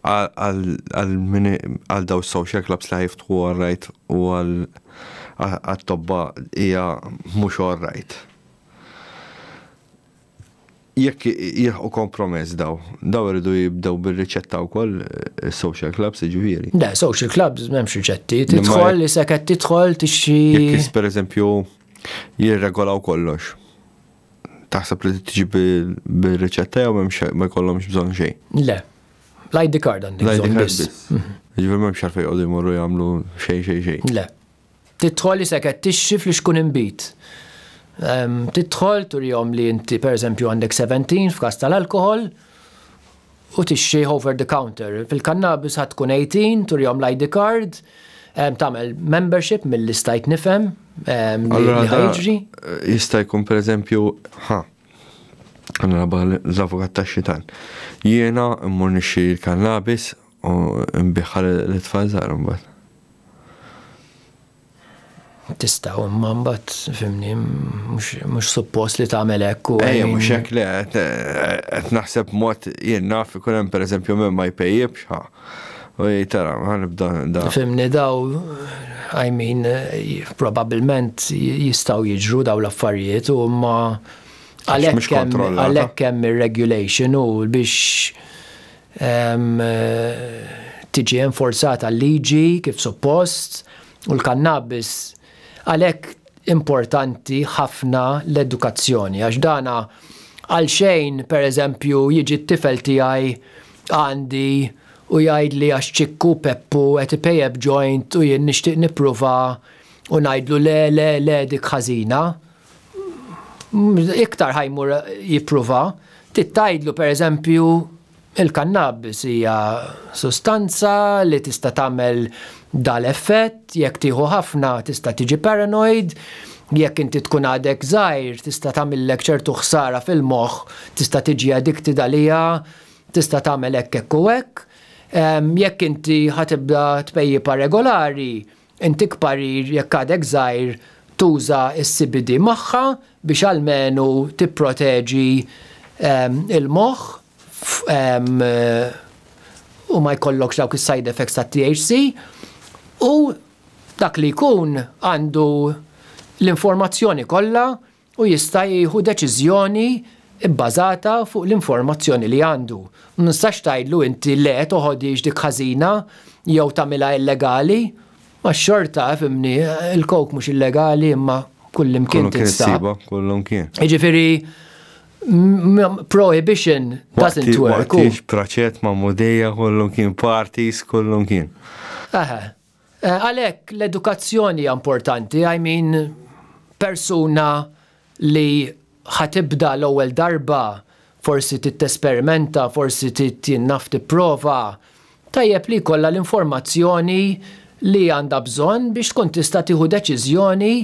għal daw social clubs li jiftħu alright u għal tobba hija mhux alright. Jekk jilħqu kompromess daw iridu jibdew bir-riċetta wkoll social clubs, ġifieri? Le, social clubs m'hemmx riċetti. Tidħol li seket tidħol tixtri. Jekk per eżempju jirregolaw kollox, taħseb li tiġi bil-riċetta jew m'hemmx, ma jkollhomx bżonn xejn? Le. L-ID card għandek bżonn biss. Ġifieri m'hemmx għalfejn jqogħdu jmorru jagħmlu xejn, xejn, xejn. Le. Tidħol li seket tixtri flixkun inbid. Tidħol turihom li inti, per eżempju, għandek 17 f'każ tal-alkohol u tixtri over the counter. Fil-kannabis ħa tkun 18, turihom l-ID card, tagħmel membership mill-li stajt nifhem li ħa jiġri. Jista' jkun, per eżempju, ħa, nilgħabha l-avukat tax-xitan. Jiena mmur nixtri l-kannabis u nbigħha lit-tfal żgħar mbagħad. Tista', imma mbagħad, fhimni, mhux suppost li tagħmel hekk u Ejja, mhux hekk, le, qed naħseb mod, jien naf ikun hemm, pereżempju, min ma jpejjibx, ħa. U tara, ħa nibda da. Fhimni, daw, I mean, probabilment jistgħu jiġru daw l-affarijiet u ma għalhekk hemm ir-regulation u biex tiġi enforzata l-liġi kif suppost. U l-kannabis, għalhekk importanti ħafna l-edukazzjoni, għax dana għal xejn, per eżempju, jiġi t-tifel tiegħi għandi u jgħid li għax Ċikku Peppu qed ipejjeb joint u jien nixtieq nippruva, u ngħidlu: "Le, le, le, dik ħażina." Iktar ħa jmur jippruva. Tgħidlu, per eżempju, il-kannabis hija sustanza li tista' tagħmel dal-effett, jekk tieħu ħafna tista' tiġi paranoid, jekk inti tkun għadek żgħir tista' tagħmillek ċertu ħsara fil-moħħ, tista' tiġi addicted għaliha, tista' tagħmel hekk, hekk u hekk. Jekk inti ħa tibda tpejjipa regolari, intik parir, jekk għadek żgħir, tuża s-CBD magħha biex almenu tipproteġi il-moħħ u ma jkollokx dawk is-side effects ta' THC. U dak li jkun għandu l-informazzjoni kollha. u jista' jieħu deċiżjoni bbażata fuq l-informazzjoni li għandu. Ma nistax tgħidlu inti le toħodhiex dik ħażina jew tagħmilha illegali. Ma xorta, fhimni, il-coke mhux illegali imma kullimkien tinstab. Kullimkien. Jiġifieri prohibition doesn't work. Waqt praċet ma' mudeja, kullimkien parties, kullimkien. Aha. Għalhekk l-edukazzjoni hija importanti, I mean, persuna li ħa tibda l-ewwel darba forsi titesperimenta, forsi naf tipprova, tajjeb li jkollha l-informazzjoni li għandha bżonn biex tkun tista' tieħu deċiżjoni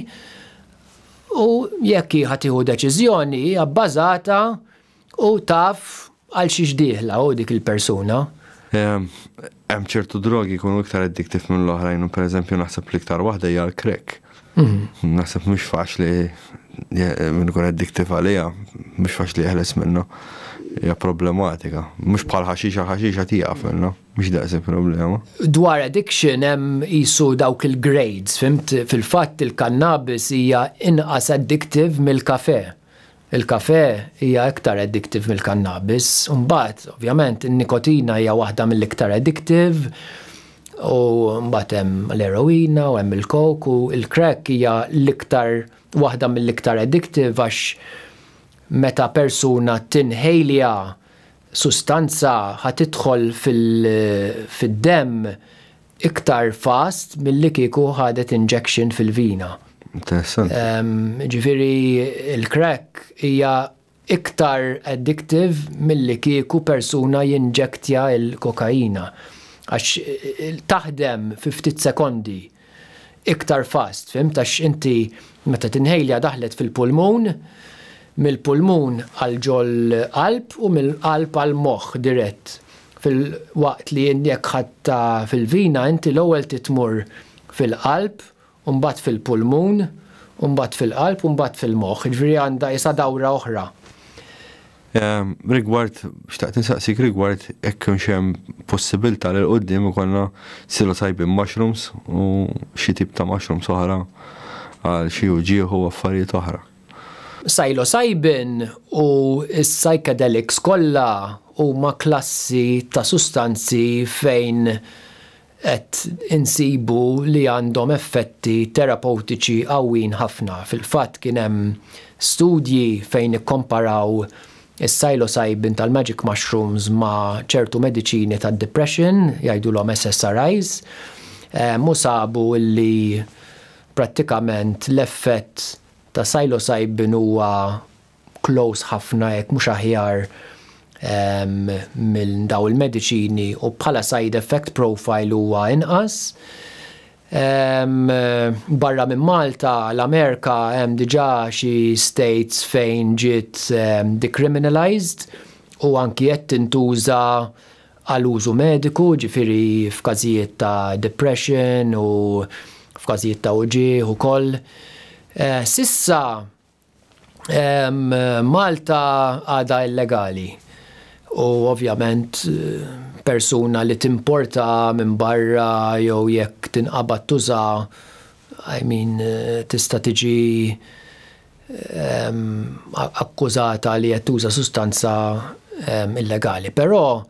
u jekk ħa tieħu deċiżjoni hija bbażata u taf għal xiex dieħla u dik il-persuna. Hemm ċertu drogi jkunu iktar addictive minn l-oħrajn, per eżempju naħseb l-iktar waħda hija l-crack. Naħseb mhux faċli minn ikun addictive għaliha, mhux faċli jeħles minnu. Hija problematika. Mhux bħal ħaxixa ħaxixa tieqaf minnu, mhux daqsi problema. Dwar addiction hemm qisu dawk il-grades, fhimt? Fil-fatt il-cannabis hija inqas addictive mill-kafe. Il-kafe hija iktar addictive mill-cannabis. Mbagħad, ovvjament, in-nikotina hija waħda mill-iktar addictive. U mbagħad hemm l-eroina u hemm il-coke u il-crack hija l-iktar waħda mill-iktar addictive għax meta persuna tinħejlja sustanza ħa tidħol fil-demm iktar fast milli kieku ħadet injection fil-vina. Interessanti. Ġifieri il-crack hija iktar addictive milli kieku persuna jinġektja il-kokaina. Għax taħdem fi ftit sekondi iktar fast, fhimt? Għax inti meta tinħejlja daħlet fil-pulmun, mill-pulmun għal ġol-qalb u mill-qalb għal moħħ dirett. Fil-waqt li jekk ħadtha fil-vina inti l-ewwel titmur fil-qalb, u mbagħad fil-pulmun, u mbagħad fil-qalb, u mbagħad fil-moħħ. Ġifieri għandha isa dawra oħra. Rigward, xtaqt insaqsik rigward jekk kienx hemm possibilità li 'l quddiem ikollna psilocybin mushrooms u xi tip ta' mushrooms oħra għal xi uġieħ u affarijiet oħra. Psilocybin u s-psychedelics kollha huma klassi ta' sustanzi fejn qed insibu li għandhom effetti terapeutiċi qawwin ħafna. Fil-fatt kien hemm studji fejn ikkomparaw is-psilocybin tal-magic mushrooms ma' ċertu mediċini tad-depression, jgħidulhom SSRIs, u sabu li prattikament l-effett ta' psilocybin huwa close ħafna jekk mhux aħjar minn daw il-mediċini u bħala side effect profile huwa inqas. Barra minn Malta, l-Amerika hemm diġà xi states fejn ġiet decriminalized u anki qed tintuża għal użu mediku, ġifieri f'każijiet ta' depression u f'każijiet ta' uġigħ ukoll. S'issa Malta għadha illegali u ovvjament persuna li timporta minn barra jew jekk tinqabad tuża, I mean, tista' tiġi akkużata li qed tuża sustanza illegali. Però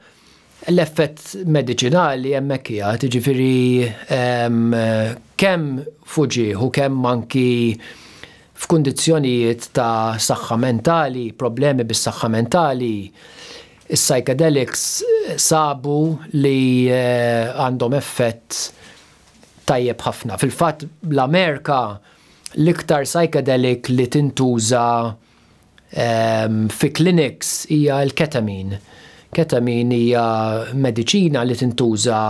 l-effett mediċinali hemmhekk qiegħed, jiġifieri kemm f'uġigħ u kemm anki f'kundizzjonijiet ta' saħħa mentali, problemi bis-saħħa mentali, is-psychedelics sabu li għandhom effett tajjeb ħafna. Fil-fatt l-Amerika l-iktar psychedelic li tintuża fi clinics hija l-ketamine. Ketamine hija mediċina li tintuża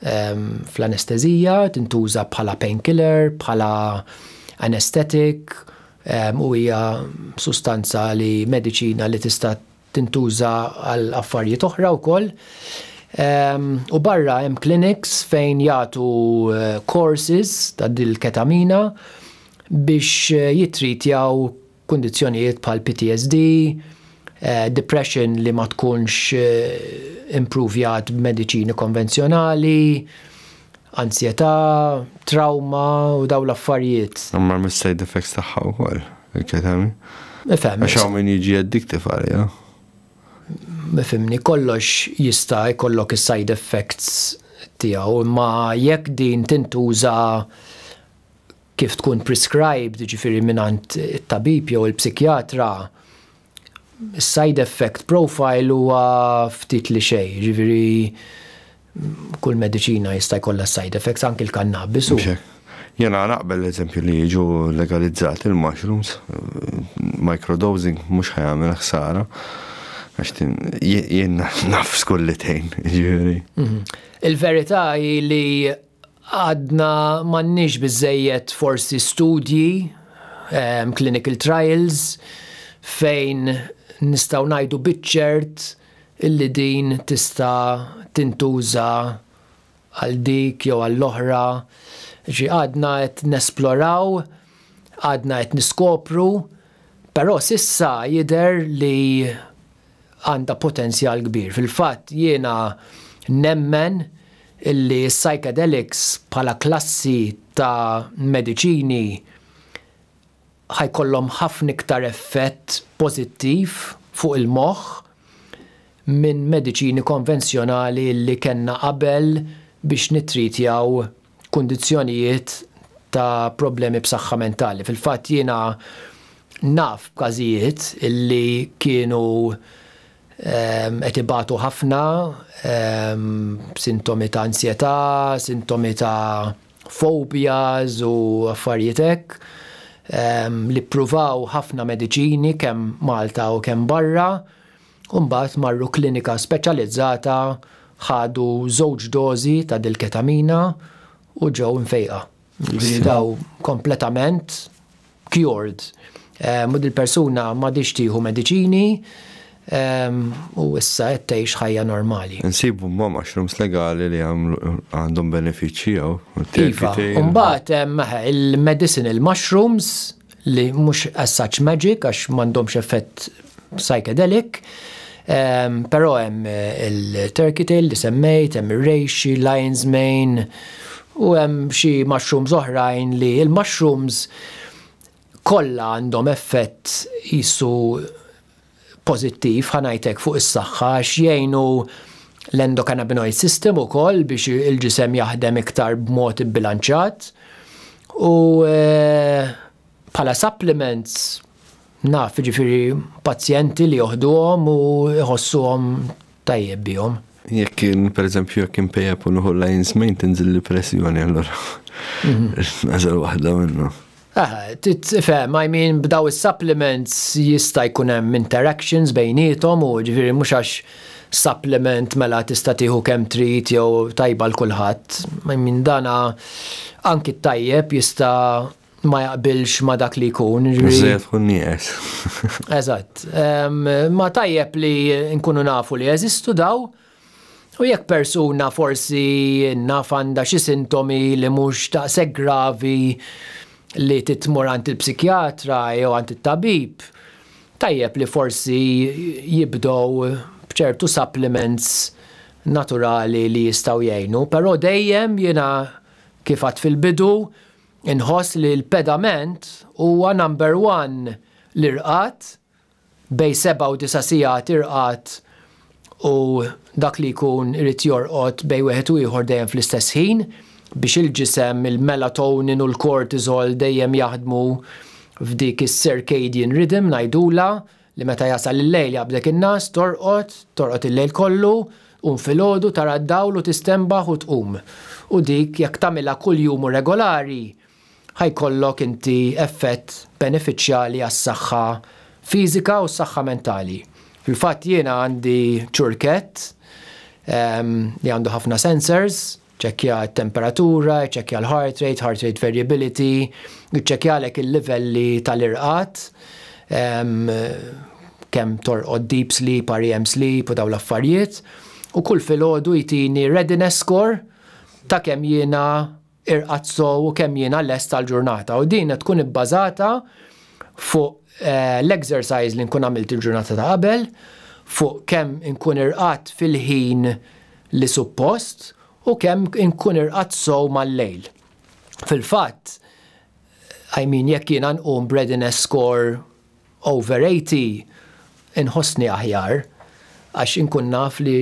fl-anestezija, tintuża bħala painkiller, bħala anesthetic, u hija sustanza li mediċina li tista' tintuża għal affarijiet oħra wkoll. U barra hemm clinics fejn jagħtu courses ta' dil-ketamina biex jitritjaw kundizzjonijiet bħal PTSD, depression li ma tkunx improvjat b'mediċini konvenzjonali, ansjetà, trauma u daw l-affarijiet. Imma mis-side effects tagħha wkoll. Il-ketamine. Ifhem. Għax hawn min jiġi addictive għaliha. Ifhimni, kollox jista' jkollok is-side effects tiegħu, imma jekk din tintuża kif tkun prescribed, ġifieri mingħand it-tabib jew il-psikjatra, is-side effect profile huwa ftit li xejn, ġifieri kull mediċina jista' jkollha side effects, anki l-kannabis. Jiena naqbel l-eżempju li jiġu legalizzati il-mushrooms, microdosing mhux ħa jagħmel ħsara. Għax jien naf skulli tgħin, ġifieri. Il-verità hi li għadna m'għandniex biżejjed forsi studji, clinical trials, fejn nistgħu ngħidu biċ-ċert illi din tista' tintuża għal dik jew għall-oħra. Ġi għadna qed nesploraw, għadna qed niskopru, però s'issa jidher li għandha potenzjal kbir. Fil-fatt jiena nemmen illi psychedelics bħala klassi ta' mediċini ħa jkollhom ħafna iktar effett pożittiv fuq il-moħħ minn mediċini konvenzjonali li kellna qabel biex nitritjaw kundizzjonijiet ta' problemi b'saħħa mentali. Fil-fatt jiena naf b'każijiet illi kienu qed ibatu ħafna sintomi ta' ansjetà, sintomi ta' phobias u affarijiet hekk, li ppruvaw ħafna mediċini kemm Malta u kemm barra, u mbagħad marru klinika speċjalizzata, ħadu żewġ dożi ta' dil-ketamina u ġew imfejqa. Ġifieri daw kompletament cured. U dil-persuna m'għadhiex tieħu mediċini u issa qed tgħix ħajja normali. Nsibu ma mushrooms legali li għandhom benefiċċji jew. Iva, mbagħad hemm il-medicinal mushrooms li mhux as such magic għax m'għandhomx effett psychedelic. Però hemm il-turkey tail li semmejt, hemm ir-reishi, lion's mane, u hemm xi mushrooms oħrajn li il-mushrooms kollha għandhom effett jisu pożittiv, ħa ngħidlek, fuq is-saħħa għax jgħinu l-endocannabinoid system ukoll biex il-ġisem jaħdem iktar b'mod ibbilanċat. U bħala supplements naf ġifieri pazjenti li joħduhom u jħossuhom tajjeb bihom. Jekk kien, per eżempju, jekk inpejjep u nieħu lion's mane tinżil li pressjoni allura. Nagħżel waħda minnu. Ah, tifhem, I mean, b'daw is-supplements jista' jkun hemm interactions bejniethom u ġifieri mhux għax supplement mela tista' tieħu kemm trid jew tajba l kulħadd. I mean, dana anki tajjeb jista' ma jaqbilx ma dak li jkun. Żejjed tkun nieqes. Eżatt. Ma tajjeb li nkunu nafu li jeżistu daw. U jekk persuna forsi naf għandha xi sintomi li mhux daqshekk gravi li tmur għand il-psikjatra jew għand it-tabib, tajjeb li forsi jibdow b'ċertu supplements naturali li jistgħu jgħinu, però dejjem jiena, kif għedt fil-bidu, inħoss li l-pedament huwa number one l-irqad, bejn 7 u 9 sigħat irqad, u dak li jkun irid jorqod bejn wieħed u ieħor dejjem fl-istess ħin biex il-ġisem, il-melatonin u l-cortisol dejjem jaħdmu f'dik is-circadian rhythm ngħidula, li meta jasal il-lejl jaqbdek in-ngħas, torqod, torqod il-lejl kollu, u filgħodu tara d-dawl u tistenbaħ u tqum. U dik jekk tagħmilha kull jum u regolari, ħa jkollok inti effett benefiċjali għas-saħħa fiżika u s-saħħa mentali. Fil-fatt jiena għandi ċurkett li għandu ħafna sensors, ċekkja temperatura, ċekkja l-heart rate, heart rate variability, ċekkjalek il-livelli tal-irqad, kemm torqod deep sleep, REM sleep u daw l-affarijiet. U kull filgħodu jtini readiness score ta' kemm jiena irqadt sew u kemm jiena lest tal-ġurnata. U din tkun ibbażata fuq l-exercise li nkun għamilt il-ġurnata ta' qabel, fuq kemm inkun irqadt fil-ħin li suppost u kemm inkun irqadt sew mal-lejl. Fil-fatt, I mean, jekk jiena nqum b'readiness score over 80, inħossni aħjar għax inkun naf li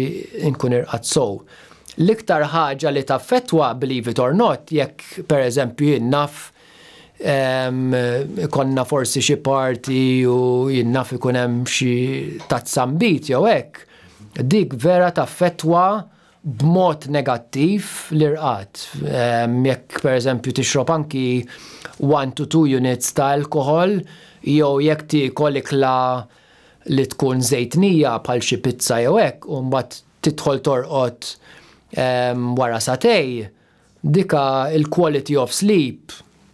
nkun irqadt sew. L-iktar ħaġa li taffettwa, believe it or not, jekk per eżempju jien naf konna forsi xi party u jien naf ikun hemm xi tazza nbid jew hekk, dik vera taffettwa b'mod negattiv l-irqad. Jekk per eżempju tixrob anki 1 to 2 units ta' alkohol jew jekk tiekol ikla li tkun żejtnija bħal xi pizza jew hekk u mbagħad tidħol torqod wara sagħtejn, dika il-quality of sleep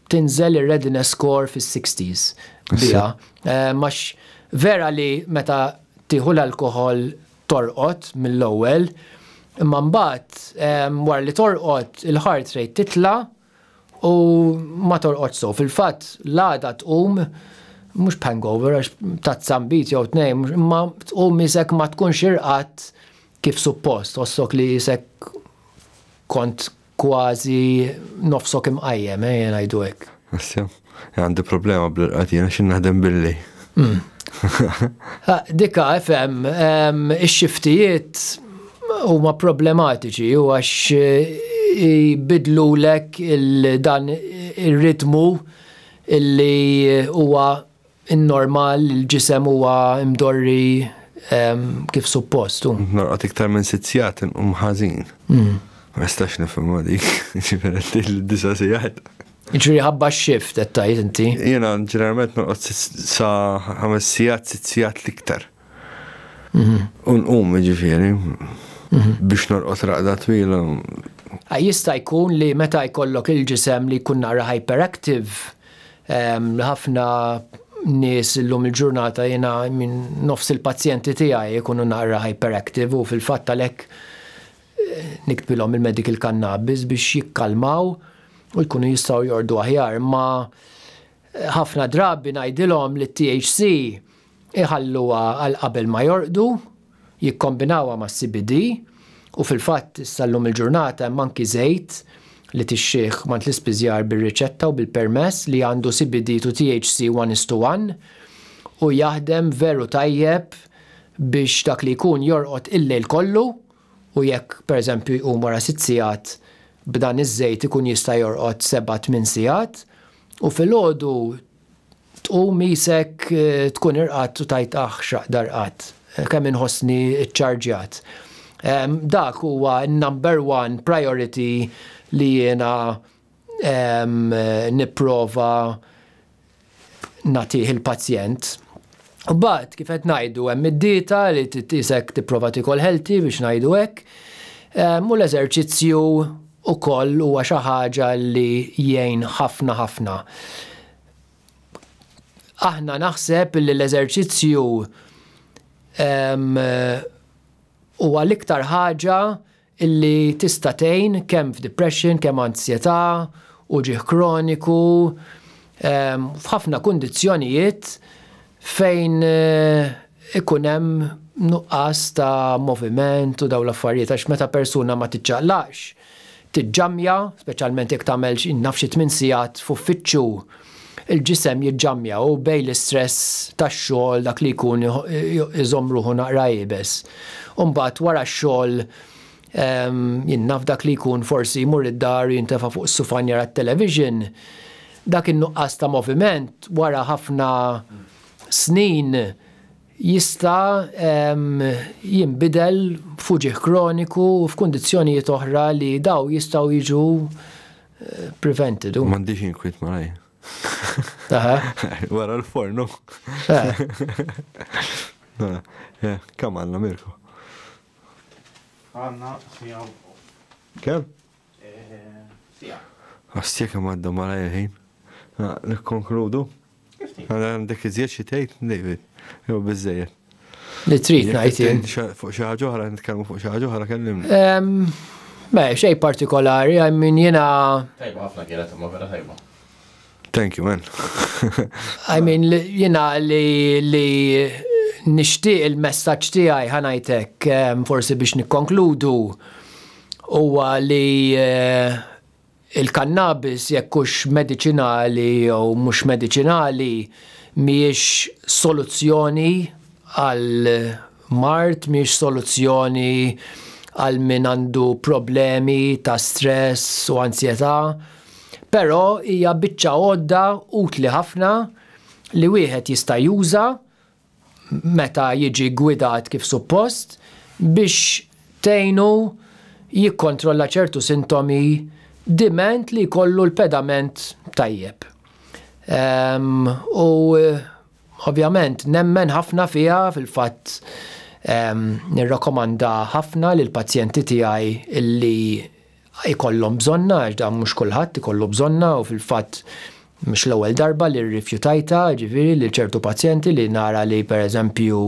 tinżel ir-readiness score fis-60s biha. Għax vera li meta tieħu l-alkohol torqod mill-ewwel, imma mbagħad wara li torqod il-heart rate titla u ma torqod so. Fil-fatt l-għada tqum mhux hangover għax tazza nbid jew tnejn, imma tqum qisek ma tkunx irqadt kif suppost, tħossok li qisek kont kważi nofsok imqajjem, jien ngħidu hekk. Assja, għandi problema bl-irqad jiena xi naħdem billi. Dika, FM, ix-xiftijiet huma problematiċi u għax jbidlulek dan ir-ritmu illi huwa normal, il-ġisem huwa imdorri kif suppost. Norqod iktar minn 6 sigħat inqum ħażin. Ma nistax nifhem dik, ġifieri l-9 sigħat. Ġifieri ħabba shift qed tgħid inti. Jiena ġeneralment norqod sa 5 sigħat, 6 sigħat l-iktar. U nqum ġifieri biex norqod raqda twila. Jista' jkun li meta jkollok il-ġisem li jkun naqra hyperactive, ħafna nies illum il-ġurnata, jiena minn nofs il-pazjenti tiegħi jkunu naqra hyperactive u fil-fatt għalhekk niktbilhom il-medical cannabis biex jikkalmaw u jkunu jistgħu jorqdu aħjar. Ma ħafna drabi ngħidilhom li THC iħalluha għal qabel ma jorqdu, jikkombinawha ma' CBD u fil-fatt issa llum il-ġurnata hemm anki żejt li tixtrih mingħand l-ispiżjar bir-riċetta u bil-permess li għandu CBD to THC 1 is to 1 u jaħdem veru tajjeb biex dak li jkun jorqod il-lejl kollu u jekk per eżempju jqum wara 6 sigħat, b'dan iż-żejt ikun jista' jorqod 7-8 sigħat u filgħodu tqum qisek tkun irqadt u tgħid, "Aħ, x'raqda rqadt, kemm inħossni ċċarġjat." Dak huwa number one priority li jiena nipprova nagħtih il-pazjent. U mbagħad, kif qed ngħidu, hemm id-dieta li qisek tipprova tikol healthy biex ngħidu hekk. U l-eżerċizzju ukoll huwa xi ħaġa li jgħin ħafna ħafna. Aħna naħseb li l-eżerċizzju huwa l-iktar ħaġa illi tista' tgħin kemm f'depression, kemm ansjetà, uġigħ kroniku, f'ħafna kundizzjonijiet fejn ikun hemm nuqqas ta' moviment u daw l-affarijiet, għax meta persuna ma tiċċaqlaqx, tiġġamja, speċjalment jekk tagħmel naf xi 8 sigħat f'uffiċċju, il-ġisem jiġġamja u bejn l-istress tax-xogħol dak li jkun iżomm ruħu naqra iebes. U mbagħad wara x-xogħol jien naf dak li jkun forsi jmur id-dar u jintefa' fuq is-sufan jara t-television, dak in-nuqqas ta' moviment wara ħafna snin jista' jinbidel f'uġigħ kroniku u f'kundizzjonijiet oħra li daw jistgħu jiġu prevented. M'għandix inkwiet malaj. Wara l-fornu. Kemm għandna, Mirko? Għandna siegħa. Kemm? Siegħa. Ostja, kemm għadda malaj ħin. Nikkonkludu? Għandek iżjed xi tgħid, David? Jew biżejjed? Li trid ngħid jien. Fuq xi ħaġa oħra, nitkellmu fuq xi ħaġa oħra, kellimni. Beh, xej partikolari, I mean, jiena Tajba ħafna kienet, imma vera tajba. Thank you, man. I mean, jiena li nixtieq il-messaġġ tiegħi ħa ngħidlek forsi biex nikkonkludu huwa li Il-kannabis jekk hux mediċinali jew mhux mediċinali mhijiex soluzzjoni għal mard, mhijiex soluzzjoni għal min għandu problemi ta' stress u ansjetà, però hija biċċa għodda utli ħafna li wieħed jista' juża meta jiġi ggwidat kif suppost biex tgħinu jikkontrolla ċertu sintomi diment li jkollu l-pedament tajjeb. U ovvjament nemmen ħafna fiha fil-fatt nirrakkomanda ħafna lill-pazjenti tiegħi li jkollhom bżonnha għax dan mhux kulħadd ikollu bżonnha u fil-fatt mhux l-ewwel darba li rrifjutajtha ġifieri lil ċertu pazjenti li nara li pereżempju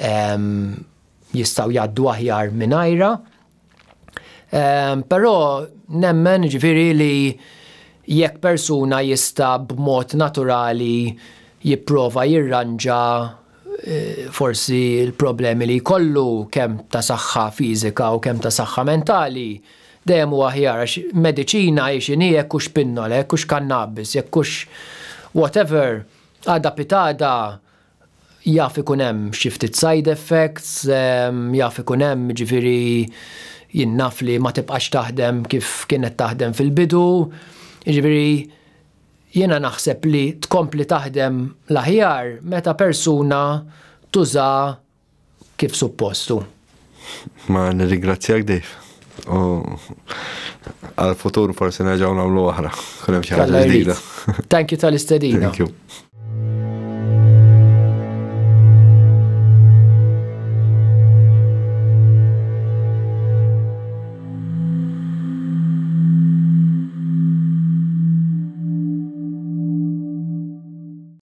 ehm, jistgħu jgħaddu aħjar mingħajrha. Ehm, però nemmen ġifieri li jekk persuna jista' b'mod naturali jipprova jirranġa forsi l-problemi li jkollu kemm ta' saħħa fiżika u kemm ta' saħħa mentali, dejjem huwa aħjar għax mediċina hi x'inhi jekk hux pinnola, jekk hux kannabis, jekk hux whatever, għada pitgħada jaf ikun hemm xi ftit side effects, jaf ikun hemm jiġifieri jien naf li ma tibqax taħdem kif kienet taħdem fil-bidu, jiġifieri Jiena naħseb li tkompli taħdem l-aħjar meta persuna tuża kif suppost hu. Ma nirringrazzjak Dave. U għal futur forsi nerġgħu nagħmlu oħra. Kun hemm xi ħaġa ġdida. Thank you tal-istedina. Thank you.